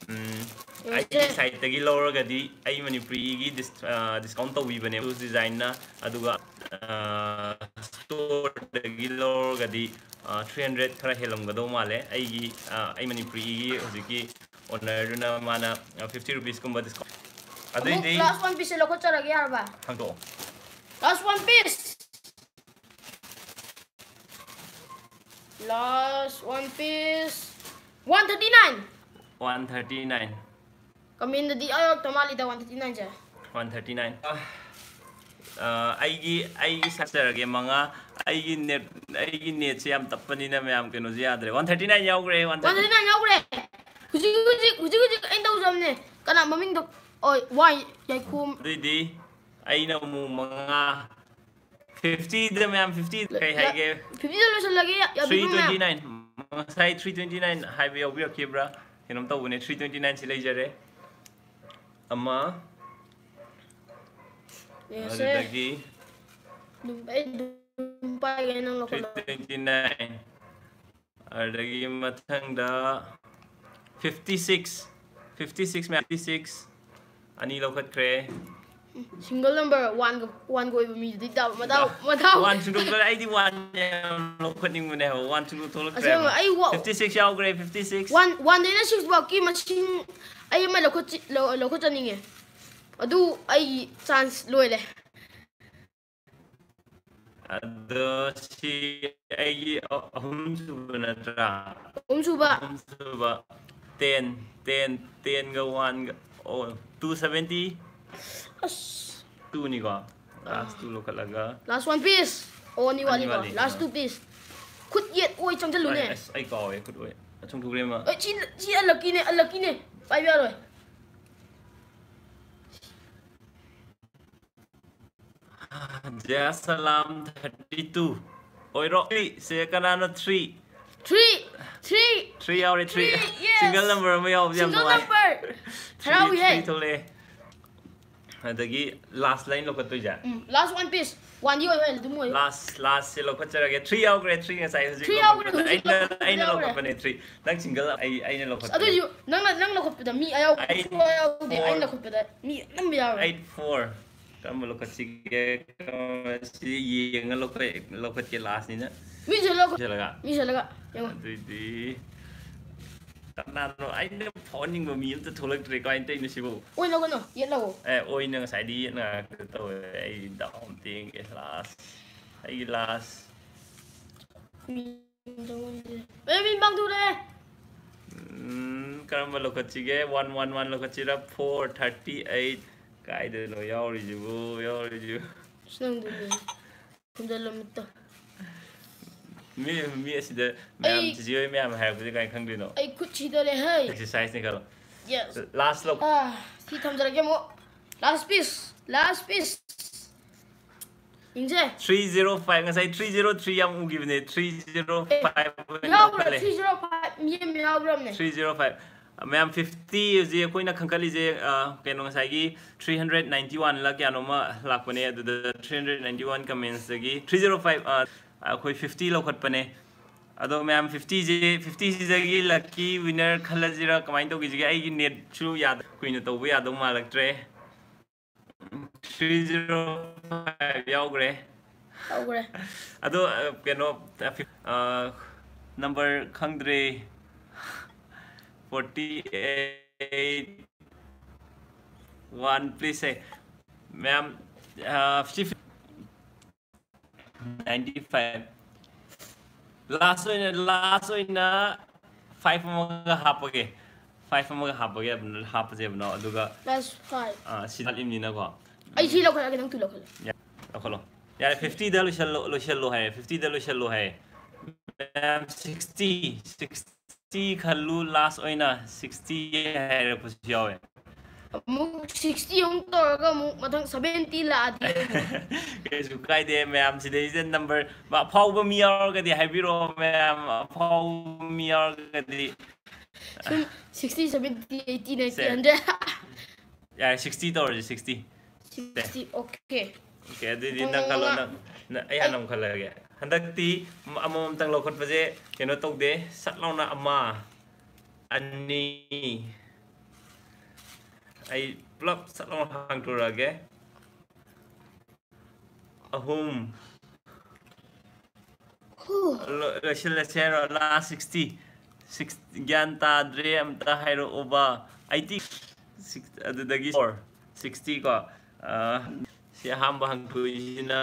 ꯎꯝ, ꯌꯦꯡꯁꯦ꯫ ꯑꯩꯒꯤ site ꯇꯒꯤ ꯂꯧꯔꯒꯗꯤ ꯑꯩ ꯃꯅꯤꯄꯨꯔꯤꯒꯤ dis-, ꯑ, discount ꯇꯧꯕꯤꯕꯅꯦ Shoes Design ꯅ꯫ ꯑꯗꯨꯒ, ꯑ, store ꯗꯒꯤ ꯂꯧꯔꯒꯗꯤ, ꯑ, three hundred ꯈꯔ ꯍꯦꯜꯂꯝꯒꯗꯧ ꯃꯥꯜꯂꯦ꯫ ꯑꯩꯒꯤ, ꯑ, ꯑꯩ ꯃꯅꯤꯄꯨꯔꯤꯒꯤ ꯍꯧꯖꯤꯛꯀꯤ owner ꯗꯨꯅ ꯃꯥꯅ, ꯑ, fifty rupees ꯀꯨꯝꯕ discount꯫ ꯑꯃꯨꯛ ꯑꯗꯨꯏꯗꯤ last one piece ꯁꯦ ꯂꯧꯈꯠꯆꯔꯒꯦ ꯌꯥꯔꯕ? ꯍꯥꯡꯗꯣꯛꯑꯣ꯫ Last one piece. Last one piece. One thirty nine. One thirty nine. Comment ꯗꯗꯤ ꯑꯥ ꯌꯧꯔꯛꯇ ꯃꯥꯜꯂꯤꯗ, one thirty nine ꯁꯦ꯫ One thirty nine꯫ ꯑ, ꯑ, ꯑꯩꯒꯤ, ꯑꯩꯒꯤ ꯁꯥꯖꯔꯒꯦ ꯃꯉꯥ꯫ ꯑꯩꯒꯤ net, ꯑꯩꯒꯤ net ꯁꯦ ꯌꯥꯝ ꯇꯞꯄꯅꯤꯅ ꯃꯌꯥꯝ ꯀꯩꯅꯣꯁꯦ ꯌꯥꯗ꯭ꯔꯦ꯫ One thirty nine ꯌꯥꯎꯈ꯭ꯔꯦ, one thirty nine꯫ One thirty nine ꯌꯥꯎꯈ꯭ꯔꯦ꯫ ꯍꯧꯖꯤꯛ, ꯍꯧꯖꯤꯛ, ꯍꯧꯖꯤꯛ, ꯍꯧꯖꯤꯛ ꯑꯩꯅ ꯇꯧꯖꯕꯅꯦ꯫ ꯀꯅꯥ ꯃꯃꯤꯡꯗꯣ? ꯑꯣ, ꯋꯥꯏ ꯌꯥꯏꯈꯣꯝ꯫ ꯑꯗꯨꯏꯗꯤ ꯑꯩꯅ ꯑꯃꯨꯛ ꯃꯉꯥ, fifty ꯗ ꯃꯌꯥꯝ, fifty ꯀꯩ ꯌꯥ-, ꯍꯥꯏꯒꯦ? Fifty ꯗ ꯂꯣꯏꯁꯤꯜꯂꯒꯦ, ꯌꯥ-, ꯌꯥꯕꯤꯕ꯭ꯔꯣ ꯃꯌꯥꯝ? Three twenty nine꯫ ꯉꯁꯥꯏ three twenty nine ꯍꯥꯏꯕ ꯌꯥꯎꯕꯤꯔꯛꯈꯤꯕ꯭ꯔꯥ? ꯀꯩꯅꯣꯝ ꯇꯧꯕꯅꯦ, three twenty nine ꯁꯤ ꯂꯩꯖꯔꯦ꯫ ꯑꯃ, ꯌꯦꯡꯉꯁꯦ꯫ ꯑꯗꯨꯗꯒꯤ ꯑꯗꯨꯝ, ꯑꯩ ꯑꯗꯨꯝ ꯄꯥꯏꯒꯦ, ꯅꯪ ꯂꯧꯈꯠꯂꯣ꯫ Three twenty nine꯫ ꯑꯗꯨꯗꯒꯤ ꯃꯊꯪꯗ fifty six, fifty six ꯃꯌꯥꯝ, fifty six ꯑꯅꯤ ꯂꯧꯈꯠꯈ꯭ꯔꯦ꯫ Single number one ꯒ, one ꯒ ꯑꯣꯏꯕ ꯃꯤꯗꯨꯗꯤ ꯗꯥꯎ, ꯃꯗꯥꯎ, ꯃꯗꯥꯎ꯫ One ꯁꯨꯡꯊꯣꯛꯇ꯭ꯔꯦ꯫ ꯑꯩꯗꯤ one ꯌꯥꯝ ꯂꯧꯈꯠꯅꯤꯡꯕꯅꯦ ꯍꯥꯏꯕ, one ꯁꯨꯡꯊꯣꯛ ꯊꯣꯛꯂꯛꯇ꯭ꯔꯦ ꯑꯁꯦꯡꯕ, ꯍꯥꯏꯕ꯫ ꯑꯩ ꯋꯥ-, Fifty six ꯌꯥꯎꯈ꯭ꯔꯦ, fifty six꯫ One, one ꯗꯩꯅ six ꯐꯥꯎꯀꯤ ꯃꯁꯤꯡ ꯑꯩ ꯑꯃ ꯂꯧꯈꯠꯆꯤ-, ꯂꯧ-, ꯂꯧꯈꯠꯆꯅꯤꯡꯉꯦ꯫ ꯑꯗꯨ ꯑꯩꯒꯤ chance ꯂꯣꯏꯔꯦ꯫ ꯑꯗꯣ ꯁꯤ ꯑꯩꯒꯤ ꯑ-, ꯑꯍꯨꯝꯁꯨꯕ ꯅꯠꯇ꯭ꯔꯥ? ꯑꯍꯨꯝꯁꯨꯕ꯫ ꯑꯍꯨꯝꯁꯨꯕ꯫ Ten, ten, ten ꯒ one ꯒ, ꯑꯣ, two seventy꯫ ꯑꯁ꯫ Two ꯅꯤꯀꯣ? Last ꯑꯥ꯫ Two ꯂꯧꯈꯠꯂꯒ꯫ Last one piece꯫ ꯑꯣ, ꯑꯅꯤ ꯑꯅꯤ ꯋꯥꯠꯂꯤꯀꯣ? ꯋꯥꯠꯂꯤ꯫ Last ꯑꯥ꯫ Two piece꯫ ꯈꯨꯠ ꯌꯦꯠ ꯑꯣꯏ ꯆꯪꯁꯤꯜꯂꯨꯅꯦ꯫ ꯑꯩ, ꯑꯁ, ꯑꯩ ꯀꯥꯎꯋꯦ, ꯈꯨꯠ ꯑꯣꯏ꯫ ꯑꯁꯨꯝ ꯊꯨꯒ꯭ꯔꯦ ꯑꯃ꯫ ꯑꯦ, ꯁꯤ, ꯁꯤ unlucky ꯅꯦ, unlucky ꯅꯦ꯫ ꯄꯥꯏꯕ ꯌꯥꯔꯣꯏ꯫ ꯖꯌ ꯁꯂꯥꯝ thirty two꯫ ꯑꯣꯏꯔꯣ꯫ Three ꯁꯦ ꯀꯅꯥꯅꯣ? Three꯫ Three, three꯫ Three ꯌꯥꯎꯔꯦ, three꯫ Three, yes꯫ Single number ꯑꯃ ꯌꯥꯎꯕꯁꯦ ꯌꯥꯝ Single ꯅꯨꯡꯉꯥꯏ꯫ Number꯫ Three, ꯍꯔꯥꯎꯏꯍꯦ꯫ Three ꯊꯣꯛꯂꯛꯑꯦ꯫ ꯑꯗꯒꯤ last line ꯂꯧꯈꯠꯇꯣꯏꯁꯦ꯫ ꯎꯝ, last one piece꯫ One ꯗꯤ ꯑꯣꯏꯕ ꯑꯗꯨꯝ ꯑꯣꯏ꯫ Last, last ꯁꯦ ꯂꯧꯈꯠꯆꯔꯒꯦ꯫ Three ꯌꯥꯎꯈ꯭ꯔꯦ, three ꯉꯁꯥꯏ ꯍꯧꯖꯤꯛ Three ꯌꯥꯎꯈ꯭ꯔꯦ, ꯂꯧꯈꯠꯄꯗ꯫ ꯍꯧꯖꯤꯛ ꯑꯩꯅ, ꯂꯧꯈꯠꯄꯗ ꯑꯩꯅ ꯌꯥꯎꯈ꯭ꯔꯦ꯫ ꯂꯧꯈꯠꯄꯅꯦ, three꯫ ꯅꯪ single ꯑꯩ, ꯑꯩꯅ ꯂꯧꯈꯠꯄꯅꯦ꯫ ꯑꯗꯨꯏꯁꯨ ꯅꯪꯅ, ꯅꯪ ꯂꯧꯈꯠꯄꯗ ꯃꯤ ꯑꯌꯥꯎꯕ ꯑꯩ ꯁꯨꯡꯌꯥꯎ ꯌꯥꯎꯗꯦ꯫ Four꯫ ꯑꯩꯅ ꯂꯧꯈꯠꯄꯗ ꯃꯤ ꯑꯅꯝꯕ ꯌꯥꯎꯔꯦ꯫ Eight four꯫ ꯀꯔꯝꯕ ꯂꯧꯈꯠꯁꯤꯒꯦ? ꯀꯔꯝꯕ-, ꯁꯤ ꯌꯦꯡꯉ ꯂꯧꯈꯠ-, ꯂꯧꯈꯠꯀꯦ last ꯅꯤꯅ꯫ ꯃꯤꯁꯦ ꯂꯧꯈꯠ-, ꯄꯤꯁꯜꯂꯒ? ꯃꯤꯁꯦ ꯂꯧꯈꯠꯂꯒ, ꯌꯦꯡꯉꯣ꯫ ꯑꯗꯨꯏꯗꯤ ꯀꯅꯥꯅꯣ? ꯑꯩꯅ ꯐꯥꯎꯍꯟꯅꯤꯡꯕ ꯃꯤ ꯑꯝꯇ ꯊꯣꯛꯂꯛꯇ꯭ꯔꯦ꯫ ꯀꯃꯥꯏꯅ ꯇꯧꯔꯤꯅꯣ ꯁꯤꯕꯨ? ꯑꯣꯏ ꯂꯧꯒꯅꯨ, ꯌꯦꯠ ꯂꯧꯑꯣ꯫ ꯑꯦ, ꯑꯣꯏꯅ ꯉꯁꯥꯏꯗꯤ ꯌꯦꯠꯅ ꯉꯥꯛꯇ ꯇꯧꯋꯦ꯫ ꯑꯩ ꯗꯥꯎ ꯑꯝꯇ ꯌꯦꯡꯒꯦ꯫ Last꯫ ꯑꯩꯒꯤ last꯫ ꯃꯤ ꯑꯦ, ꯃꯤ ꯃꯥꯡꯊꯣꯛꯂꯛꯑꯦ꯫ ꯎꯝ, ꯀꯔꯝꯕ ꯂꯧꯈꯠꯁꯤꯒꯦ? One one one ꯂꯧꯈꯠꯁꯤꯔ? Four thirty eight꯫ ꯀꯥꯏꯗꯅꯣ ꯌꯥꯎꯔꯤꯁꯤꯕꯨ? ꯌꯥꯎꯔꯤꯁꯤꯕꯨ? ꯑꯁ, ꯅꯪꯗꯨꯅꯦ꯫ ꯈꯨꯝꯖꯤꯜꯂꯣ ꯃꯤꯠꯇꯣ꯫ ꯃꯤ, ꯃꯤ ꯑꯁꯤꯗ ꯃꯌꯥꯝ, ꯑꯩ ꯆꯤꯆꯦ ꯍꯣꯏ ꯃꯌꯥꯝ ꯍꯥꯏꯔꯛꯄꯁꯦ ꯀꯃꯥꯏꯅ ꯈꯪꯗꯣꯏꯅꯣ? ꯑꯩ ꯈꯨꯠ ꯁꯤꯗꯔꯦ, ꯍꯦ꯫ Exercise ꯅꯤ ꯈꯜꯂꯣ꯫ Yes꯫ Last ꯂꯧ꯫ ꯑꯥ, ꯁꯤ ꯊꯝꯖꯔꯒꯦ ꯑꯃꯨꯛ꯫ Last piece, last piece꯫ ꯌꯦꯡꯁꯦ꯫ Three zero five, ꯉꯁꯥꯏ three zero three ꯌꯥꯝ ꯎꯈꯤꯕꯅꯦ, three zero five ꯑꯦ, ꯑꯣꯏꯅ ꯌꯥꯎꯕ꯭ꯔꯥ? ꯂꯧꯈꯠꯂꯦ꯫ Three zero five ꯃꯤ ꯑꯃ ꯌꯥꯎꯕ꯭ꯔꯕꯅꯦ? Three zero five꯫ ꯃꯌꯥꯝ, fifty ꯍꯧꯖꯤꯛ ꯑꯩꯈꯣꯏꯅ ꯈꯟꯒꯠꯂꯤꯁꯦ, ꯑ, ꯀꯩꯅꯣ, ꯉꯁꯥꯏꯒꯤ three hundred ninety one ꯂ ꯀꯌꯥꯅꯣꯃ ꯂꯥꯛꯄꯅꯦ, ꯑꯗꯨꯗ three hundred ninety one comments ꯇꯒꯤ three zero five, ꯑ, ꯑꯩꯈꯣꯏ fifty ꯂꯧꯈꯠꯄꯅꯦ꯫ ꯑꯗꯣ ꯃꯌꯥꯝ, fifty ꯁꯦ, fifty ꯁꯤꯗꯒꯤ lucky winner ꯈꯜꯂꯁꯤꯔꯥ, ꯀꯃꯥꯏꯅ ꯇꯧꯈꯤꯁꯤꯒꯦ? ꯑꯩꯒꯤ net ꯁꯨ ꯌꯥꯗ-, ꯀꯨꯏꯅ ꯇꯧꯕ ꯌꯥꯗꯧ ꯃꯥꯜꯂꯛꯇ꯭ꯔꯦ꯫ ꯊ꯭ꯔꯤ ꯖꯤꯔꯣ ꯐꯥꯏꯚ ꯌꯥꯎꯈ꯭ꯔꯦ꯫ ꯇꯧꯈ꯭ꯔꯦ꯫ ꯑꯗꯣ ꯑ, ꯀꯩꯅꯣ, ꯑ, ꯐꯤ- ꯑ, ꯅꯝꯕꯔ ꯈꯪꯗ꯭ꯔꯦ꯫ Forty eight. ꯋꯥꯟ, ꯄ꯭ꯂꯤꯁ ꯁꯦ꯫ ꯃꯌꯥꯝ, ꯑ, ꯐꯤꯐꯇꯤ ꯐꯥꯏꯚ꯫ ꯂꯥꯁ ꯑꯣꯏꯅ, ꯂꯥꯁ ꯑꯣꯏꯅ ꯐꯥꯏꯚ ꯑꯃꯒ ꯍꯥꯞꯄꯒꯦ꯫ ꯐꯥꯏꯚ ꯑꯃꯒ ꯍꯥꯞꯄꯒꯦ, ꯍꯥꯞꯄꯁꯦꯕꯅꯣ꯫ ꯑꯗꯨꯒ ꯄ꯭ꯂꯁ ꯐꯥꯏꯚ꯫ ꯑ, ꯁꯤ ꯂꯥꯠꯂꯤꯕꯅꯤꯅꯀꯣ꯫ ꯑꯩ ꯁꯤ ꯂꯧꯈꯠꯂꯒꯦ, ꯅꯪ ꯇꯨ ꯂꯧꯈꯠꯂꯣ꯫ ꯂꯧꯈꯠꯂꯣ꯫ ꯌꯥꯔꯦ, ꯐꯤꯐꯇꯤꯗ ꯂꯣꯏꯁꯜꯂꯣ, ꯂꯣꯏꯁꯜꯂꯣ ꯍꯥꯏꯌꯦ, ꯐꯤꯐꯇꯤꯗ ꯂꯣꯏꯁꯜꯂꯣ ꯍꯥꯏꯌꯦ꯫ ꯃꯌꯥꯝ, ꯁꯤꯛꯁꯇꯤ, ꯁꯤꯛꯁꯇꯤ ꯈꯜꯂꯨ, ꯂꯥꯁ ꯑꯣꯏꯅ ꯁꯤꯛꯁꯇꯤ ꯍꯥꯏꯔꯛꯄꯁꯨ ꯌꯥꯎꯋꯦ꯫ ꯑꯃꯨꯛ ꯁꯤꯛꯁꯇꯤ ꯑꯃꯨꯛ ꯇꯧꯔꯒ ꯑꯃꯨꯛ ꯃꯊꯪ ꯁꯚꯦꯟꯇꯤ ꯂꯥꯛꯑꯗꯤ ꯀꯩꯁꯨ ꯀꯥꯏꯗꯦ ꯃꯌꯥꯝ, ꯁꯤꯗꯩꯁꯤꯗ ꯅꯝꯕꯔ ꯑꯐꯥꯎꯕ ꯃꯤ ꯌꯥꯎꯔꯒꯗꯤ ꯍꯥꯏꯕꯤꯔꯛꯑꯣ ꯃꯌꯥꯝ, ꯑꯐꯥꯎꯕ ꯃꯤ ꯌꯥꯎꯔꯒꯗꯤ꯫ ꯁꯨꯝ ꯁꯤꯛꯁꯇꯤ, ꯁꯚꯦꯟꯇꯤ, ꯑꯩꯠꯇꯤ, ꯅꯥꯏꯟꯇꯤ, ꯁꯦ꯫ ꯍꯟꯗ꯭ꯔꯦꯠ꯫ ꯌꯥꯔꯦ, ꯁꯤꯛꯁꯇꯤ ꯇꯧꯔꯁꯤ, ꯁꯤꯛꯁꯇꯤ꯫ Sixty, okay. ꯑꯣꯀꯦ, ꯑꯗꯨꯗꯤ ꯃꯊꯪ ꯅꯪ ꯈꯜꯂꯣ, ꯃꯉꯥ꯫ ꯅꯪ, ꯅꯪ, ꯑꯩ ꯍꯥꯟꯅ ꯑꯃꯨꯛ ꯈꯜꯂꯛꯑꯒꯦ꯫ ꯍꯟꯗꯛꯇꯤ ꯑꯃ-, ꯑꯃꯃꯝꯇꯪ ꯂꯧꯈꯠꯄꯁꯦ ꯀꯩꯅꯣ ꯇꯧꯗꯦ, ꯁꯠ ꯂꯥꯎꯅ ꯑꯃ, ꯑꯅꯤ, ꯑꯩ ꯄꯨꯂꯞ ꯁꯠ ꯂꯥꯎꯅ ꯍꯥꯡꯗꯣꯔꯛꯑꯒꯦ꯫ ꯑꯍꯨꯝ꯫ ꯍꯨ꯫ ꯂꯣ-, ꯂꯣꯏꯁꯤꯜꯂꯁꯦ ꯍꯥꯏꯔꯣ? ꯂꯥꯁ ꯁꯤꯛꯁꯇꯤ꯫ ꯁꯤꯛꯁ, ꯒ꯭ꯌꯥꯟ ꯇꯥꯗ꯭ꯔꯦ, ꯑꯝꯇ ꯍꯥꯏꯔꯛꯑꯣꯕ꯫ ꯑꯩꯠꯇꯤ ꯁꯤꯛꯁ, ꯑꯗꯨꯗꯒꯤ ꯐꯣꯔ, ꯁꯤꯛꯁꯇꯤ ꯀꯣ꯫ ꯑ, ꯁꯤ ꯑꯍꯥꯟꯕ ꯍꯪꯗꯣꯏꯁꯤꯅ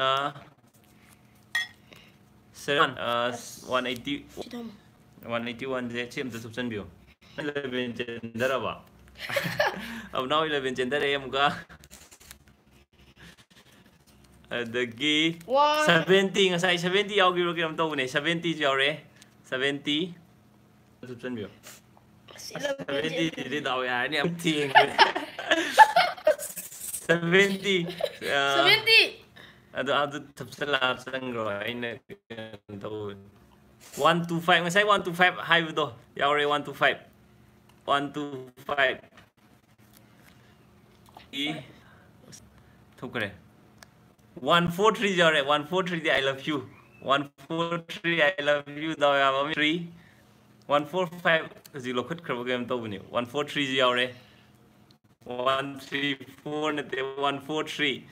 ꯁꯚꯦꯟ, ꯑ, ꯋꯥꯟ ꯑꯩꯠꯇꯤ, ꯁꯤ ꯊꯝꯃꯣ꯫ ꯋꯥꯟ ꯑꯩꯠꯇꯤ ꯋꯥꯟꯁꯦ ꯁꯤ ꯑꯝꯇ ꯊꯨꯞꯆꯟꯕꯤꯌꯨ꯫ ꯏꯂꯦꯚꯦꯟ ꯆꯦꯟꯊꯔꯕ? ꯑꯕꯨꯅꯥꯎ ꯏꯂꯦꯚꯦꯟ ꯆꯦꯟꯊꯔꯛꯑꯦ ꯑꯃꯨꯛꯀ꯫ ꯑꯗꯒꯤ ꯋꯥꯟ꯫ ꯁꯚꯦꯟꯇꯤ, ꯉꯁꯥꯏ ꯁꯚꯦꯟꯇꯤ ꯌꯥꯎꯈꯤꯕ꯭ꯔꯣ ꯀꯩꯅꯣꯝ ꯇꯧꯕꯅꯦ, ꯁꯚꯦꯟꯇꯤꯁꯨ ꯌꯥꯎꯔꯦ꯫ ꯁꯚꯦꯟꯇꯤ꯫ ꯊꯨꯞꯆꯟꯕꯤꯌꯣ꯫ ꯑꯁ, ꯏꯂꯦꯚꯦꯟ ꯁꯚꯦꯟꯇꯤꯗꯤ ꯗꯥꯎ ꯌꯥꯔꯅꯤ, ꯌꯥꯝ ꯊꯦꯡꯕꯅꯦ꯫ ꯁꯚꯦꯟꯇꯤ꯫ ꯑ, ꯁꯚꯦꯟꯇꯤ꯫ ꯑꯗꯨ, ꯑꯗꯨ ꯊꯨꯞꯆꯜꯂꯛꯑ ꯆꯪꯈ꯭ꯔꯣ, ꯑꯩꯅ ꯀꯩꯅꯣ ꯇꯧꯕꯅꯦ꯫ ꯋꯥꯟ ꯇꯨ ꯐꯥꯏꯚ, ꯉꯁꯥꯏ ꯋꯥꯟ ꯇꯨ ꯐꯥꯏꯚ ꯍꯥꯏꯕꯗꯣ ꯌꯥꯎꯔꯦ, one two five. One two five. ꯏ, ꯊꯣꯛꯈ꯭ꯔꯦ꯫ ꯋꯥꯟ ꯐꯣꯔ ꯊ꯭ꯔꯤ ꯌꯥꯎꯔꯦ, ꯋꯥꯟ ꯐꯣꯔ ꯊ꯭ꯔꯤꯗꯤ I love you꯫ One four three I love you, ꯗꯥꯎ ꯌꯥꯕ ꯃꯤ꯫ ꯊ꯭ꯔꯤ꯫ ꯋꯥꯟ ꯐꯣꯔ ꯐꯥꯏꯚ ꯍꯧꯖꯤꯛ ꯂꯧꯈꯠꯈ꯭ꯔꯕ ꯀꯩꯅꯣꯝ ꯇꯧꯕꯅꯦ꯫ ꯋꯥꯟ ꯐꯣꯔ ꯊ꯭ꯔꯤꯁꯨ ꯌꯥꯎꯔꯦ꯫ One three four ꯅꯠꯇꯦ, one four three꯫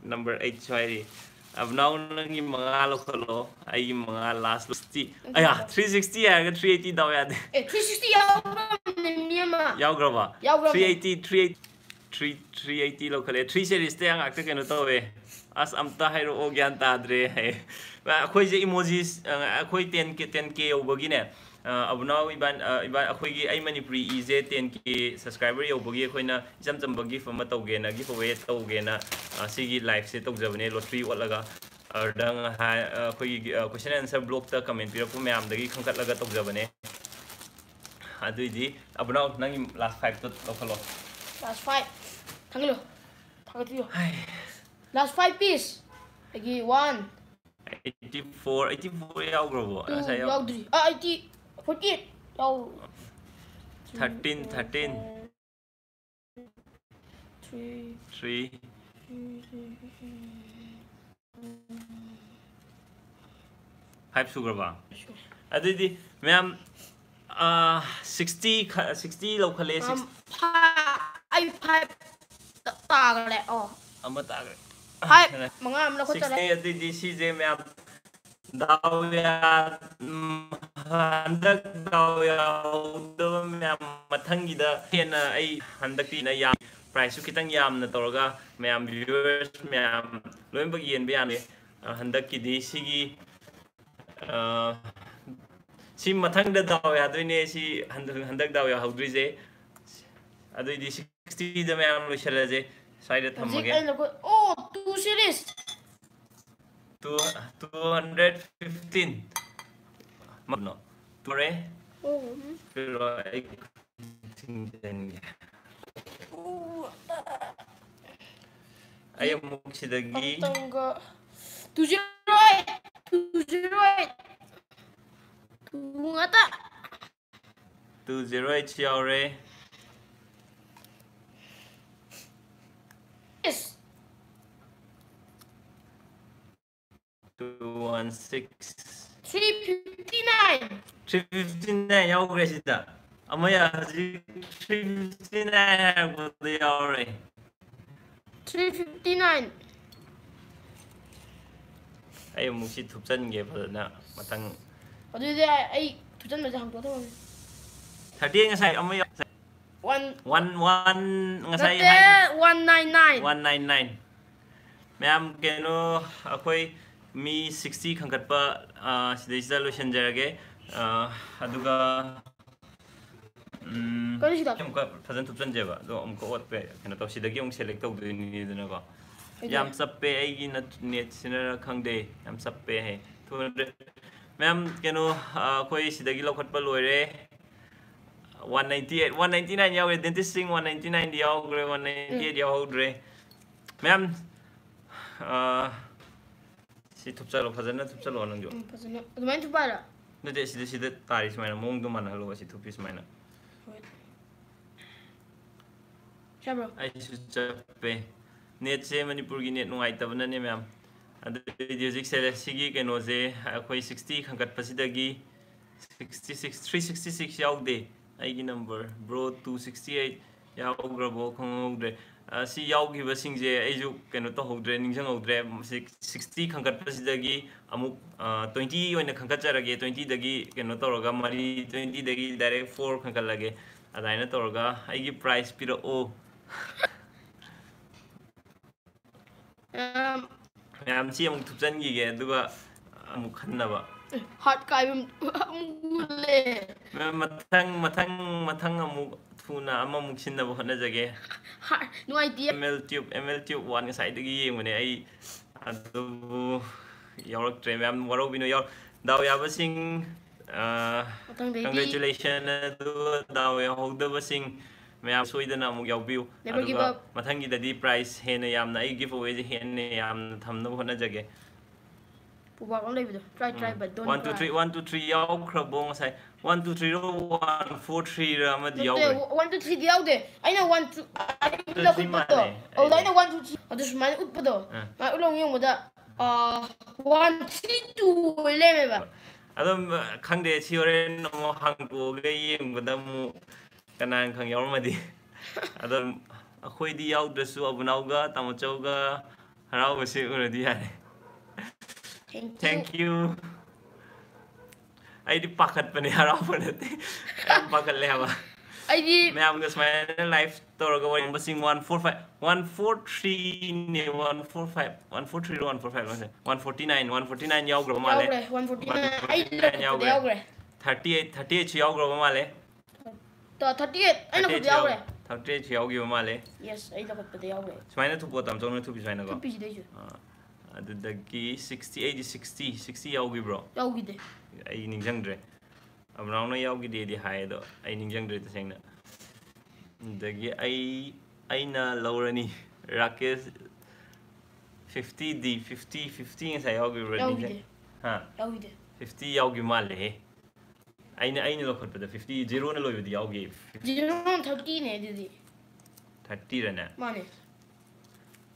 Number eight ꯁ꯭ꯋꯥꯏꯔꯤ꯫ ꯑꯕꯅꯥꯎ, ꯅꯪꯒꯤ ꯃꯉꯥ ꯂꯧꯈꯠꯂꯣ, ꯑꯩꯒꯤ ꯃꯉꯥ last sixty꯫ ꯑꯌꯥ, three sixty ꯍꯥꯏꯔꯒ three eighty ꯗꯥꯎ ꯌꯥꯗꯦ꯫ ꯑꯦ, three sixty ꯌꯥꯎꯔꯕꯅꯦ ꯃꯤ ꯑꯃ꯫ ꯌꯥꯎꯈ꯭ꯔꯕ? ꯌꯥꯎꯈ꯭ꯔꯕ꯫ Three eighty, three eighty, three, three eighty ꯂꯧꯈꯠꯂꯦ꯫ Three series ꯇ ꯉꯥꯛꯇ ꯀꯩꯅꯣ ꯇꯧꯋꯦ꯫ ꯑꯁ, ꯑꯝꯇ ꯍꯥꯏꯔꯛꯑꯣ, ꯒ꯭ꯌꯥꯟ ꯇꯥꯗ꯭ꯔꯦ ꯍꯥꯏ꯫ ꯑꯩꯈꯣꯏꯁꯦ emojis, ꯑ, ꯑꯩꯈꯣꯏ ten K, ten K ꯌꯧꯕꯒꯤꯅꯦ, ꯑ, ꯑꯕꯨꯅꯥꯎ ꯏꯕꯥꯟ-, ꯑ, ꯏꯕꯥꯟ-, ꯑꯩꯈꯣꯏꯒꯤ ꯑꯩ ꯃꯅꯤꯄꯨꯔꯤ ꯏꯁꯦ ten K subscriber ꯌꯧꯕꯒꯤ ꯑꯩꯈꯣꯏꯅ ꯏꯆꯝ ꯆꯝꯕ gift ꯑꯃ ꯇꯧꯒꯦꯅ, giveaway ꯇꯧꯒꯦꯅ, ꯑ, ꯁꯤꯒꯤ live ꯁꯦ ꯇꯧꯖꯕꯅꯦ, lottery ꯑꯣꯠꯂꯒ꯫ ꯑꯗꯨꯗ ꯉꯍꯥꯏ-, ꯑ, ꯑꯩꯈꯣꯏꯒꯤ, ꯑ, question answer block ꯇ comment ꯄꯤꯔꯛꯄ ꯃꯌꯥꯝꯗꯒꯤ ꯈꯟꯒꯠꯂꯒ ꯇꯧꯖꯕꯅꯦ꯫ ꯑꯗꯨꯏꯗꯤ ꯑꯕꯨꯅꯥꯎ, ꯅꯪꯒꯤ last five ꯇꯣ ꯂꯧꯈꯠꯂꯣ꯫ Last five꯫ ꯊꯥꯡꯒꯠꯂꯣ꯫ ꯊꯥꯡꯒꯠꯄꯤꯌꯣ꯫ ꯍꯥꯏ꯫ Last five piece꯫ ꯑꯩꯒꯤ one꯫ Eighty four, eighty four ꯌꯥꯎꯈ꯭ꯔꯕꯣ? Two ꯉꯁꯥꯏ ꯌꯥꯎ-, ꯌꯥꯎꯗ꯭ꯔꯤ꯫ ꯑꯥ, eighty, forty eight ꯌꯥꯎ-, Thirteen, thirteen꯫ Three, Three, three, three, five ꯁꯨꯈ꯭ꯔꯕ? ꯁꯨꯔꯦ꯫ ꯑꯗꯨꯏꯗꯤ ꯃꯌꯥꯝ, ꯑꯥ, sixty ꯈ-, sixty ꯂꯧꯈꯠꯂꯦ, six- ꯑꯝ, ꯐꯥ-, ꯑꯩ five ꯇꯥꯈ꯭ꯔꯦ꯫ ꯑꯣ, ꯑꯃ ꯇꯥꯈ꯭ꯔꯦ꯫ five, ꯃꯉꯥ ꯑꯃ ꯂꯧꯈꯠꯆꯔꯦ꯫ Sixty, ꯑꯗꯨꯏꯗꯤ ꯁꯤꯁꯦ ꯃꯌꯥꯝ ꯗꯥꯎ ꯌꯥ-, ꯎꯝ, ꯍꯟꯗꯛ ꯗꯥꯎ ꯌꯥꯍꯧꯗꯕ ꯃꯌꯥꯝ ꯃꯊꯪꯒꯤꯗ ꯍꯦꯟꯅ ꯑꯩ ꯍꯟꯗꯛꯇꯤ ꯌꯥꯝ prize ꯁꯨ ꯈꯤꯇꯪ ꯌꯥꯝꯅ ꯇꯧꯔꯒ ꯃꯌꯥꯝ viewers ꯃꯌꯥꯝ ꯂꯣꯏꯅꯃꯛ ꯌꯦꯟꯕ ꯌꯥꯅꯤ꯫ ꯑ, ꯍꯟꯗꯛꯀꯤꯗꯤ ꯁꯤꯒꯤ, ꯑ, ꯁꯤ ꯃꯊꯪꯗ ꯗꯥꯎ ꯌꯥꯗꯣꯏꯅꯦ꯫ ꯁꯤ ꯍꯟꯗꯛ, ꯍꯟꯗꯛ ꯗꯥꯎ ꯌꯥꯍꯧꯗ꯭ꯔꯤꯁꯦ꯫ ꯑꯗꯨꯏꯗꯤ sixty ꯗ ꯃꯌꯥꯝ ꯂꯣꯏꯁꯤꯜꯂꯁꯦ꯫ ꯁ꯭ꯋꯥꯏꯗ ꯍꯧꯖꯤꯛ ꯊꯝꯃꯒꯦ꯫ ꯑꯩꯅ ꯀꯣ-, ꯑꯣ, two series꯫ Two, two hundred fifteen꯫ ꯃꯥꯅꯣ? ꯇꯨꯔꯦ? ꯑꯣ, ꯎꯝ꯫ ꯄꯤꯔꯣ, ꯑꯩ ꯊꯤꯡꯖꯤꯟꯒꯦ꯫ ꯑꯣ, ꯑꯩ ꯑꯃꯨꯛ ꯁꯤꯗꯒꯤ ꯑꯃꯇꯪꯒ two zero eight, two zero eight꯫ Two ꯉꯥꯛꯇ꯫ Two zero eight ꯁꯨ ꯌꯥꯎꯔꯦ꯫ Yes꯫ Two one six꯫ Three fifty nine꯫ Three fifty nine ꯌꯥꯎꯈ꯭ꯔꯦ ꯁꯤꯗ꯫ ꯑꯃ ꯌꯥ-, ꯍꯧꯖꯤꯛ three fifty nine ꯍꯥꯏꯔꯛꯄꯗ ꯌꯥꯎꯔꯦ꯫ Three fifty nine. ꯑꯩ ꯑꯃꯨꯛ ꯁꯤ ꯊꯨꯞꯆꯟꯒꯦ ꯐꯖꯅ ꯃꯊꯪ꯫ ꯑꯗꯨꯗꯤ ꯑꯩ ꯊꯨꯞꯆꯟꯕꯁꯦ ꯍꯥꯡꯗꯣꯛꯑ ꯊꯝꯃꯝꯃꯦ꯫ Thirty eight ꯉꯁꯥꯏ ꯑꯃ ꯌꯥꯎ-, One. One, one ꯉꯁꯥꯏ ꯅꯠꯇꯦ, ꯍꯥꯏ-, one nine nine. One nine nine꯫ ꯃꯌꯥꯝ ꯀꯩꯅꯣ, ꯑꯩꯈꯣꯏ ꯃꯤ sixty ꯈꯟꯒꯠꯄ, ꯑ, ꯁꯤꯗꯩꯁꯤꯗ ꯂꯣꯏꯁꯤꯟꯖꯔꯒꯦ꯫ ꯑ, ꯑꯗꯨꯒ, ꯎꯝ, ꯀꯔꯤ ꯁꯤꯗ? ꯑꯃꯨꯛꯀ ꯐꯖꯅ ꯊꯨꯞꯆꯟꯁꯦꯕ, ꯑꯗꯣ ꯑꯃꯨꯛꯀ ꯑꯣꯠꯄ ꯌꯥꯏ, ꯀꯩꯅꯣ ꯇꯧ, ꯁꯤꯗꯒꯤ ꯑꯃꯨꯛ select ꯇꯧꯗꯣꯏꯅꯤꯗꯅꯀꯣ꯫ ꯀꯩꯗꯧꯔꯦ? ꯌꯥꯝ ꯆꯞꯄꯦ, ꯑꯩꯒꯤ ꯅꯦꯠꯁꯤꯅꯔ ꯈꯪꯗꯦ, ꯌꯥꯝ ꯆꯞꯄꯦ ꯍꯥꯏ꯫ ꯊꯨꯅ ꯃꯌꯥꯝ ꯀꯩꯅꯣ, ꯑ, ꯑꯩꯈꯣꯏ ꯁꯤꯗꯒꯤ ꯂꯧꯈꯠꯄ ꯂꯣꯏꯔꯦ꯫ One ninety eight, one ninety nine ꯌꯥꯎꯔꯦ, dentist ꯁꯤꯡ one ninety nine ꯗꯤ ꯌꯥꯎꯈ꯭ꯔꯦ, one ninety eight ꯌꯥꯎꯍꯧꯗ꯭ꯔꯦ꯫ ꯃꯌꯥꯝ, ꯑ, ꯁꯤ ꯊꯨꯞꯆꯜꯂꯣ, ꯐꯖꯅ ꯊꯨꯞꯆꯜꯂꯣ ꯅꯪꯁꯨ꯫ ꯎꯝ, ꯐꯖꯅ ꯑꯗꯨꯃꯥꯏꯅ ꯊꯨꯞꯄ ꯍꯥꯏꯔꯣ? ꯅꯠꯇꯦ, ꯁꯤꯗ, ꯁꯤꯗ ꯇꯥꯔꯤ ꯁꯨꯃꯥꯏꯅ ꯃꯑꯣꯡꯗꯣ ꯃꯥꯟꯅꯍꯜꯂꯣ, ꯁꯤ ꯊꯨꯞꯄꯤ ꯁꯨꯃꯥꯏꯅ꯫ ꯍꯣꯏ꯫ ꯆꯠꯄ꯭ꯔꯣ? ꯑꯩꯁꯨ ꯆꯞꯄꯦ꯫ ꯅꯦꯠꯁꯦ ꯃꯅꯤꯄꯨꯔꯒꯤ ꯅꯦꯠ ꯅꯨꯡꯉꯥꯏꯇꯕꯅꯅꯦ ꯃꯌꯥꯝ꯫ ꯑꯗꯨꯗꯤ ꯍꯧꯖꯤꯛꯁꯦ ꯁꯤꯒꯤ ꯀꯩꯅꯣꯁꯦ ꯑꯩꯈꯣꯏ sixty ꯈꯟꯒꯠꯄꯁꯤꯗꯒꯤ sixty six, three sixty six ꯌꯥꯎꯗꯦ꯫ ꯑꯩꯒꯤ number, bro, two sixty eight ꯌꯥꯎꯈ꯭ꯔꯕꯣ ꯈꯪꯍꯧꯗ꯭ꯔꯦ꯫ ꯑ, ꯁꯤ ꯌꯥꯎꯈꯤꯕꯁꯤꯡꯁꯦ ꯑꯩꯁꯨ ꯀꯩꯅꯣ ꯇꯧꯍꯧꯗ꯭ꯔꯦ, ꯅꯤꯡꯁꯤꯡꯍꯧꯗ꯭ꯔꯦ꯫ Sixty ꯈꯟꯒꯠꯄꯁꯤꯗꯒꯤ ꯑꯃꯨꯛ, ꯑ, twenty ꯑꯣꯏꯅ ꯈꯟꯒꯠꯆꯔꯒꯦ, twenty ꯗꯒꯤ ꯀꯩꯅꯣ ꯇꯧꯔꯒ ꯃꯔꯤ, twenty ꯗꯒꯤ direct four ꯈꯟꯒꯠꯂꯒꯦ꯫ ꯑꯗꯨꯃꯥꯏꯅ ꯇꯧꯔꯒ ꯑꯩꯒꯤ prize ꯄꯤꯔꯛꯑꯣ꯫ ꯑꯝ, ꯃꯌꯥꯝ ꯁꯤ ꯑꯃꯨꯛ ꯊꯨꯞꯆꯟꯈꯤꯒꯦ, ꯑꯗꯨꯒ ꯑꯃꯨꯛ ꯈꯟꯅꯕ꯫ Heart ꯀꯥꯏꯕ ꯑꯃꯨꯛ ꯎꯠꯂꯦ꯫ ꯃꯌꯥꯝ ꯃꯊꯪ, ꯃꯊꯪ, ꯃꯊꯪ ꯑꯃꯨꯛ ꯊꯨꯅ ꯑꯃꯃꯨꯛ ꯁꯤꯟꯅꯕ ꯍꯣꯠꯅꯖꯒꯦ꯫ Heart ꯅꯨꯡꯉꯥꯏꯇꯦ꯫ M L tube, M L tube one ꯉꯁꯥꯏꯗꯒꯤ ꯌꯦꯡꯕꯅꯦ ꯑꯩ, ꯑꯗꯨꯕꯨ ꯌꯥꯎꯔꯛꯇ꯭ꯔꯦ꯫ ꯃꯌꯥꯝ ꯋꯥꯔꯧꯕꯤꯅꯨ, ꯌꯥꯎ-, ꯗꯥꯎ ꯌꯥꯕꯁꯤꯡ, ꯑ, ꯃꯊꯪꯗꯩꯗꯤ congratulation, ꯑꯗꯨꯒ ꯗꯥꯎ ꯌꯥꯍꯧꯗꯕꯁꯤꯡ ꯃꯌꯥꯝ ꯁꯣꯏꯗꯅ ꯑꯃꯨꯛ ꯌꯥꯎꯕꯤꯌꯨ꯫ Never give ꯑꯗꯨꯒ up. ꯃꯊꯪꯒꯤꯗꯗꯤ prize ꯍꯦꯟꯅ ꯌꯥꯝꯅ, ꯑꯩ giveaway ꯁꯦ ꯍꯦꯟꯅ ꯌꯥꯝꯅ ꯊꯝꯅꯕ ꯍꯣꯠꯅꯖꯒꯦ꯫ ꯄꯨꯕꯥꯛ ꯑꯃ ꯂꯩꯕꯗꯣ꯫ Try, try, but don't One, two, cry. three, one, two, three ꯌꯥꯎꯈ꯭ꯔꯕꯣ ꯉꯁꯥꯏ? One, two, three ꯔꯣ, one, four, three ꯔ ꯑꯃꯗꯤ ꯅꯠꯇꯦ, ꯌꯥꯎꯈ꯭ꯔꯦ꯫ One, two, three ꯗꯤ ꯌꯥꯎꯗꯦ꯫ ꯑꯩꯅ one, two, ꯑꯩ Two, three ꯂꯧꯈꯠꯄꯗꯣ꯫ ꯃꯥꯜꯂꯦ꯫ ꯑꯗꯨꯗ ꯑꯩꯅ one, two, three ꯑꯗꯨ ꯁꯨꯃꯥꯏꯅ ꯎꯠꯄꯗꯣ꯫ ꯑꯥ꯫ ꯃꯥ ꯎꯠꯂꯣꯡ ꯌꯦꯡꯕꯗ, ꯑꯥ, one, three, two ꯑꯣꯏ ꯂꯩꯔꯝꯃꯦꯕ꯫ ꯑꯗꯨꯝ, ꯑ, ꯈꯪꯗꯦ, ꯁꯤ ꯍꯣꯔꯦꯟ ꯑꯃꯨꯛ ꯍꯥꯡꯇꯣꯛꯑꯒ ꯌꯦꯡꯕꯗ ꯑꯃꯨꯛ ꯀꯅꯥꯅ ꯈꯪ ꯌꯥꯎꯔꯝꯃꯗꯤ꯫ ꯑꯗꯨꯝ ꯑꯩꯈꯣꯏꯗꯤ ꯌꯥꯎꯗ꯭ꯔꯁꯨ ꯑꯕꯨꯅꯥꯎꯒ ꯇꯥꯃꯣꯆꯧꯒ ꯍꯔꯥꯎꯕꯁꯦ ꯎꯔꯗꯤ ꯌꯥꯔꯦ꯫ Thank you. Thank you. ꯑꯩꯗꯤ ꯄꯥꯈꯠꯄꯅꯦ, ꯍꯔꯥꯎꯕ ꯅꯠꯇꯦ꯫ ꯌꯥꯝ ꯄꯥꯈꯠꯂꯦ ꯍꯥꯏꯕ꯫ ꯑꯩꯗꯤ ꯃꯌꯥꯝꯒ ꯁꯨꯃꯥꯏꯅ live ꯇꯧꯔꯒ ꯋꯥꯔꯤ ꯁꯥꯟꯅꯕꯁꯤꯡ one four five, one four three ꯅꯦ, one four five, one four three ꯔꯣ, one four five ꯔꯣ, one forty nine, one forty nine ꯌꯥꯎꯈ꯭ꯔꯕ ꯃꯥꯜꯂꯦ꯫ ꯌꯥꯎꯈ꯭ꯔꯦ, one forty nine꯫ ꯑꯩ ꯂꯧꯈꯠꯄꯗ ꯌꯥꯎꯈ꯭ꯔꯦ꯫ Thirty eight, thirty eight ꯁꯨ ꯌꯥꯎꯈ꯭ꯔꯕ ꯃꯥꯜꯂꯦ꯫ ꯇ-, thirty eight ꯑꯩꯅ ꯈꯨꯠꯇ ꯌꯥꯎꯈ꯭ꯔꯦ꯫ Thirty eight ꯁꯨ ꯌꯥꯎꯈꯤꯕ ꯃꯥꯜꯂꯦ꯫ Yes, ꯑꯩ ꯂꯧꯈꯠꯄꯗ ꯌꯥꯎꯈ꯭ꯔꯦ꯫ ꯁꯨꯃꯥꯏꯅ ꯊꯨꯞꯄꯣ, ꯇꯥꯃꯣꯆꯧꯅ ꯊꯨꯞꯄꯤ ꯁꯨꯃꯥꯏꯅꯀꯣ꯫ ꯊꯨꯞꯄꯤꯁꯤꯗꯩꯁꯨ꯫ ꯑꯥ, ꯑꯗꯨꯗꯒꯤ sixty, ꯑꯩꯗꯤ sixty, sixty ꯌꯥꯎꯈꯤꯕ꯭ꯔꯣ? ꯌꯥꯎꯈꯤꯗꯦ꯫ ꯑꯩ ꯅꯤꯡꯁꯤꯡꯗ꯭ꯔꯦ꯫ ꯑꯕ꯭ꯔꯥꯎꯟꯅ ꯌꯥꯎꯈꯤꯗꯦꯗꯤ ꯍꯥꯏ, ꯑꯗꯣ ꯑꯩ ꯅꯤꯡꯁꯤꯡꯗ꯭ꯔꯦ ꯇꯁꯦꯡꯅ꯫ ꯑꯗꯒꯤ ꯑꯩ, ꯑꯩꯅ ꯂꯧꯔꯅꯤ꯫ ꯔꯥꯀꯦꯁ fifty ꯗꯤ, fifty, fifty ꯉꯁꯥꯏ ꯌꯥꯎꯈꯤꯕ꯭ꯔꯥ? ꯌꯥꯎꯈꯤꯗꯦ꯫ ꯅꯤꯡꯁꯤꯡ-, ꯍꯥ? ꯌꯥꯎꯈꯤꯗꯦ꯫ Fifty ꯌꯥꯎꯈꯤ ꯃꯥꯜꯂꯦꯍꯦ꯫ ꯑꯩꯅ, ꯑꯩꯅ ꯂꯧꯈꯠꯄꯗ fifty, ꯖꯦꯔꯣꯅ ꯂꯣꯏꯕꯗꯤ ꯌꯥꯎꯈꯤ꯫ Zero thirty ꯅꯦ ꯑꯗꯨꯗꯤ꯫ Thirty ꯔꯅꯦ? ꯃꯥꯅꯦ꯫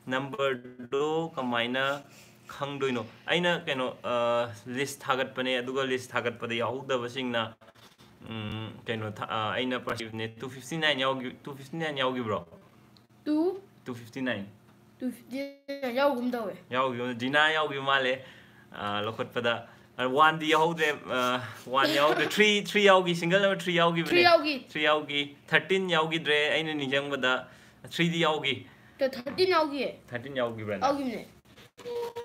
Number ꯗꯣ ꯀꯃꯥꯏꯅ ꯈꯪꯗꯣꯏꯅꯣ? ꯑꯩꯅ ꯀꯩꯅꯣ, ꯑ, list ꯊꯥꯒꯠꯄꯅꯦ, ꯑꯗꯨꯒ list ꯊꯥꯒꯠꯄꯗ ꯌꯥꯎꯍꯧꯗꯕꯁꯤꯡꯅ, ꯎꯝ, ꯀꯩꯅꯣ ꯊꯥ-, ꯑ, ꯑꯩꯅ perceive ꯅꯦ, two fifty nine ꯌꯥꯎꯈꯤ-, two fifty nine ꯌꯥꯎꯈꯤꯕ꯭ꯔꯣ? Two? Two fifty nine꯫ Two fifty nine ꯌꯥꯎꯒꯨꯝ ꯇꯧꯋꯦ꯫ ꯌꯥꯎꯈꯤꯕ, ꯖꯤꯅꯥ ꯌꯥꯎꯈꯤꯕ ꯃꯥꯜꯂꯦ, ꯑ, ꯂꯧꯈꯠꯄꯗ꯫ ꯑ, one ꯗꯤ ꯌꯥꯎꯍꯧꯗ꯭ꯔꯦ, ꯑ, one ꯌꯥꯎꯍꯧꯗ꯭ꯔꯦ, three, three ꯌꯥꯎꯈꯤ, single number three ꯌꯥꯎꯈꯤꯕꯅꯦ꯫ Three ꯌꯥꯎꯈꯤ꯫ Three ꯌꯥꯎꯈꯤ, thirteen ꯌꯥꯎꯈꯤꯗ꯭ꯔꯦ, ꯑꯩꯅ ꯅꯤꯡꯁꯤꯡꯕꯗ three ꯗꯤ ꯌꯥꯎꯈꯤ꯫ Thirteen ꯌꯥꯎꯈꯤꯌꯦ꯫ Thirteen ꯌꯥꯎꯈꯤꯕ꯭ꯔꯥ? ꯌꯥꯎꯈꯤꯕꯅꯦ꯫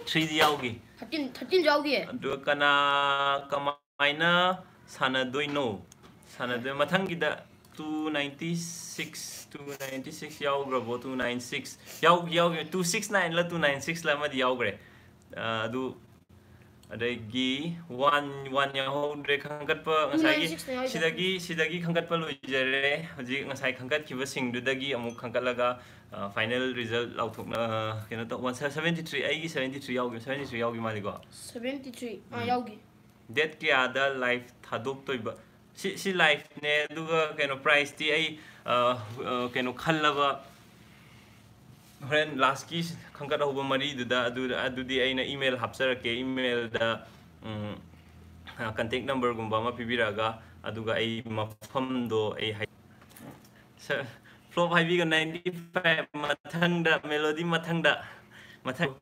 Three ꯗꯤ ꯌꯥꯎꯈꯤ꯫ Thirteen, thirteen ꯌꯥꯎꯈꯤꯌꯦ꯫ ꯑꯗꯨꯒ ꯀꯅꯥ, ꯀꯃꯥꯏꯅ ꯁꯥꯟꯅꯗꯣꯏꯅꯣ? ꯁꯥꯟꯅꯗꯣꯏ, ꯃꯊꯪꯒꯤꯗ two ninety six, two ninety six ꯌꯥꯎꯈ꯭ꯔꯕꯣ? Two nine six ꯌꯥꯎ-, ꯌꯥꯎꯈꯤ, two six nine ꯂ two nine six ꯂ ꯑꯃꯗꯤ ꯌꯥꯎꯈ꯭ꯔꯦ꯫ ꯑ, ꯑꯗꯨ, ꯑꯗꯒꯤ one, one ꯌꯥꯎꯍꯧꯗ꯭ꯔꯦ, ꯈꯟꯒꯠꯄ ꯉꯁꯥꯏꯒꯤ Two nine six ꯅꯦ ꯌꯥꯎꯔꯤꯁꯦ꯫ ꯁꯤꯗꯒꯤ, ꯁꯤꯗꯒꯤ ꯈꯟꯒꯠꯄ ꯂꯣꯏꯖꯔꯦ꯫ ꯍꯧꯖꯤꯛ ꯉꯁꯥꯏ ꯈꯟꯒꯠꯈꯤꯕꯁꯤꯡꯗꯨꯗꯒꯤ ꯑꯃꯨꯛ ꯈꯟꯒꯠꯂꯒ, ꯑ, final result ꯂꯥꯎꯊꯣꯛꯅ-, ꯑ, ꯀꯩꯅꯣ ꯇꯧ-, one seventy three, ꯑꯩꯒꯤ seventy three ꯌꯥꯎꯈꯤ, seventy three ꯌꯥꯎꯈꯤ ꯃꯥꯜꯂꯤꯀꯣ? Seventy three, ꯑꯥ, ꯎꯝ꯫ ꯌꯥꯎꯈꯤ꯫ Date ꯀꯌꯥꯗ live ꯊꯥꯗꯣꯛꯇꯣꯏꯕ? ꯁꯤ, ꯁꯤ live ꯅꯦ, ꯑꯗꯨꯒ ꯀꯩꯅꯣ, prize ꯇꯤ ꯑꯩ, ꯑ, ꯑ, ꯀꯩꯅꯣ ꯈꯜꯂꯕ, ꯍꯣꯔꯦꯟ last ꯀꯤ ꯈꯟꯒꯠꯍꯧꯕ ꯃꯔꯤꯗꯨꯗ, ꯑꯗꯨ, ꯑꯗꯨꯗꯤ ꯑꯩꯅ email ꯍꯥꯞꯆꯔꯛꯀꯦ, email ꯗ, ꯎꯝ, ꯀꯟꯇꯦꯛ ꯅꯝꯕꯔꯒꯨꯝꯕ ꯑꯃ ꯄꯤꯕꯤꯔꯛꯑꯒ, ꯑꯗꯨꯒ ꯑꯩ ꯃꯐꯝꯗꯣ ꯑꯩ ꯍꯥꯏ-, ꯁ-, ꯐ꯭ꯂꯣꯞ ꯍꯥꯏꯕꯤꯒ ninety five ꯃꯊꯪꯗ, ꯃꯦꯂꯣꯗꯤ ꯃꯊꯪꯗ, ꯃꯊꯪ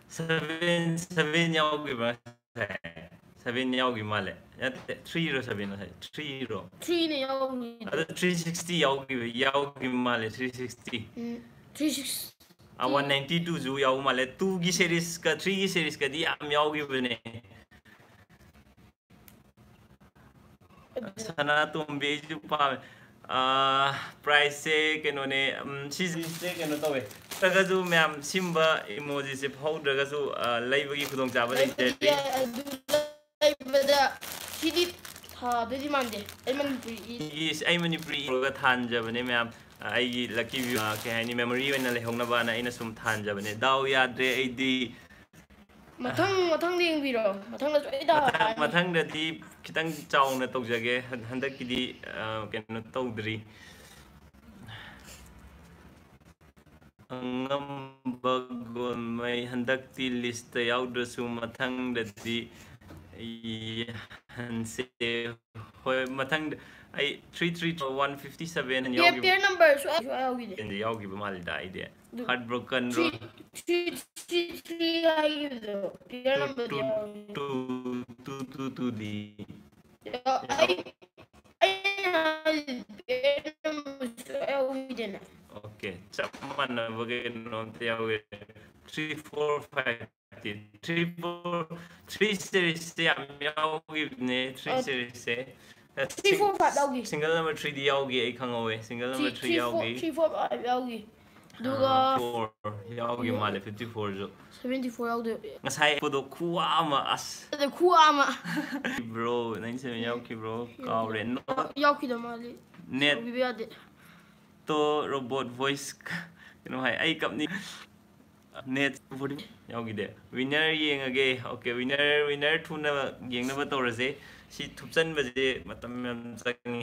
seven, seven ꯌꯥꯎꯈꯤꯕ꯭ꯔꯥ ꯉꯁꯥꯏ? Seven ꯌꯥꯎꯈꯤ ꯃꯥꯜꯂꯦ꯫ ꯅꯠꯇꯦ, three ꯔꯣ seven ꯔꯣ ꯉꯁꯥꯏ? Three ꯔꯣ? Three ꯅ ꯌꯥꯎꯈꯤ꯫ ꯑꯗ three sixty ꯌꯥꯎꯈꯤꯕ, ꯌꯥꯎꯈꯤ ꯃꯥꯜꯂꯦ, three sixty꯫ ꯎꯝ, three sixty꯫ ꯑ, one ninety two ꯁꯨ ꯌꯥꯎꯕ ꯃꯥꯜꯂꯦ꯫ Two ꯒꯤ series ꯀ three ꯒꯤ series ꯀꯗꯤ ꯌꯥꯝ ꯌꯥꯎꯈꯤꯕꯅꯦ꯫ ꯁꯅꯥꯇꯣꯝꯕꯤ ꯑꯩꯁꯨ ꯄꯥꯝꯃꯦ꯫ ꯑ, price ꯁꯦ ꯀꯩꯅꯣꯅꯦ, ꯎꯝ, ꯁꯤꯁꯦ ꯀꯩꯅꯣ ꯇꯧꯋꯦ꯫ ꯅꯠꯇ꯭ꯔꯒꯁꯨ ꯃꯌꯥꯝ ꯁꯤꯝꯕ emoji ꯁꯦ ꯐꯥꯎꯗ꯭ꯔꯒꯁꯨ, ꯑ, ꯂꯩꯕꯒꯤ ꯈꯨꯗꯣꯡꯆꯥꯕ ꯂꯩꯕꯗꯤ ꯂꯩꯖꯔꯤ꯫ ꯌꯥꯏ, ꯑꯗꯨ ꯂꯩꯕꯗ ꯁꯤꯗꯤ ꯊꯥꯗꯣꯏꯗꯤ ꯃꯥꯟꯗꯦ꯫ ꯑꯩ ꯃꯅꯤꯄꯨꯔꯤ ꯏ- ꯑꯩꯒꯤ, ꯑꯩ ꯃꯅꯤꯄꯨꯔꯤ ꯏꯔꯒ ꯊꯥꯟꯖꯕꯅꯦ ꯃꯌꯥꯝ꯫ ꯑ, ꯑꯩꯒꯤ lucky view, ꯑ, ꯀꯩ ꯍꯥꯏꯅꯤ, memory ꯑꯣꯏꯅ ꯂꯩꯍꯧꯅꯕꯅ ꯑꯩꯅ ꯁꯨꯝ ꯊꯥꯟꯖꯕꯅꯦ꯫ ꯗꯥꯎ ꯌꯥꯗ꯭ꯔꯦ ꯑꯩꯗꯤ꯫ ꯃꯊꯪ, ꯃꯊꯪꯗ ꯌꯦꯡꯕꯤꯔꯣ꯫ ꯃꯊꯪꯗ ꯁꯣꯏꯗꯅ ꯃꯊꯪ-, ꯍꯥꯏꯔꯅꯤ꯫ ꯃꯊꯪꯗꯗꯤ ꯈꯤꯇꯪ ꯆꯥꯎꯅ ꯇꯧꯖꯒꯦ꯫ ꯍꯟ-, ꯍꯟꯗꯛꯀꯤꯗꯤ, ꯑ, ꯀꯩꯅꯣ ꯇꯧꯗ꯭ꯔꯤ꯫ ꯑꯉꯝꯕ ꯒꯣꯜꯃꯩ, ꯍꯟꯗꯛꯇꯤ list ꯇ ꯌꯥꯎꯗ꯭ꯔꯁꯨ ꯃꯊꯪꯗꯗꯤ ꯌꯥꯍꯟꯁꯦ꯫ ꯍꯣꯏ, ꯃꯊꯪꯗ ꯑꯩ three three one fifty seven pair, ꯌꯥꯎꯈꯤꯕ꯫ Pair number ꯁꯨ ꯌꯥꯎꯈꯤꯗꯦ꯫ ꯌꯥꯎꯈꯤꯕ ꯃꯥꯜꯂꯤꯗ ꯑꯩꯗꯤ꯫ ꯑꯗꯨ heartbroken ꯔꯣ? Three, three, three, three ꯍꯥꯏꯈꯤꯕꯗꯣ, pair number ꯗꯤ ꯌꯥꯎꯏ꯫ Two, two, two, two ꯗꯤ ꯌꯥꯎ-, ꯑꯩ, ꯑꯩꯅ ꯍꯥꯏꯔꯤꯁꯦ pair number ꯁꯨ ꯌꯥꯎꯏꯗꯅ꯫ Okay, ꯆꯞ ꯃꯥꯟꯅꯕ ꯀꯩꯅꯣꯝꯇ ꯌꯥꯎꯋꯦ꯫ Three, four, five ꯗꯤ꯫ Three, four, three series ꯁꯦ ꯌꯥꯝ ꯌꯥꯎꯈꯤꯕꯅꯦ, three ꯑ, series ꯁꯦ꯫ Three, four, five ꯌꯥꯎꯈꯤ꯫ Single number three ꯗꯤ ꯌꯥꯎꯈꯤ, ꯑꯩ ꯈꯪꯍꯧꯋꯦ꯫ Single number three, three, three four, ꯌꯥꯎꯈꯤ꯫ Three, four, five ꯌꯥꯎꯈꯤ꯫ ꯑꯗꯨꯒ ꯑꯥ, four ꯌꯥꯎꯈꯤ ꯃꯥꯜꯂꯦ, fifty four ꯁꯨ꯫ Seventy four ꯌꯥꯎꯗꯣꯏ꯫ ꯉꯁꯥꯏ ꯄꯣꯠꯇꯣ ꯈꯨꯋꯥ ꯑꯃ, ꯑꯁ꯫ ꯑꯗ ꯈꯨꯋꯥ ꯑꯃ꯫ Bro, ninety seven ꯌꯥꯎꯈꯤꯕ꯭ꯔꯣ? ꯌꯥꯎꯈꯤꯗ-, ꯀꯥꯎꯔꯦ꯫ ꯌꯥꯎꯈꯤꯗ ꯃꯥꯜꯂꯤ꯫ Net꯫ ꯁꯥꯎꯕꯤꯕ ꯌꯥꯗꯦ꯫ ꯇꯣ robot voice ꯀꯩꯅꯣ ꯍꯥꯏ, ꯑꯩ ꯀꯞꯅꯤꯡ-, net ꯌꯥꯎꯈꯤꯗꯦ꯫ Winner ꯌꯦꯡꯉꯒꯦ꯫ Okay, winner, winner ꯊꯨꯅ ꯌꯦꯡꯅꯕ ꯇꯧꯔꯁꯦ꯫ ꯁꯤ ꯊꯨꯞꯆꯟꯕꯁꯦ ꯃꯇꯝ ꯌꯥꯝ ꯆꯪꯉꯤ꯫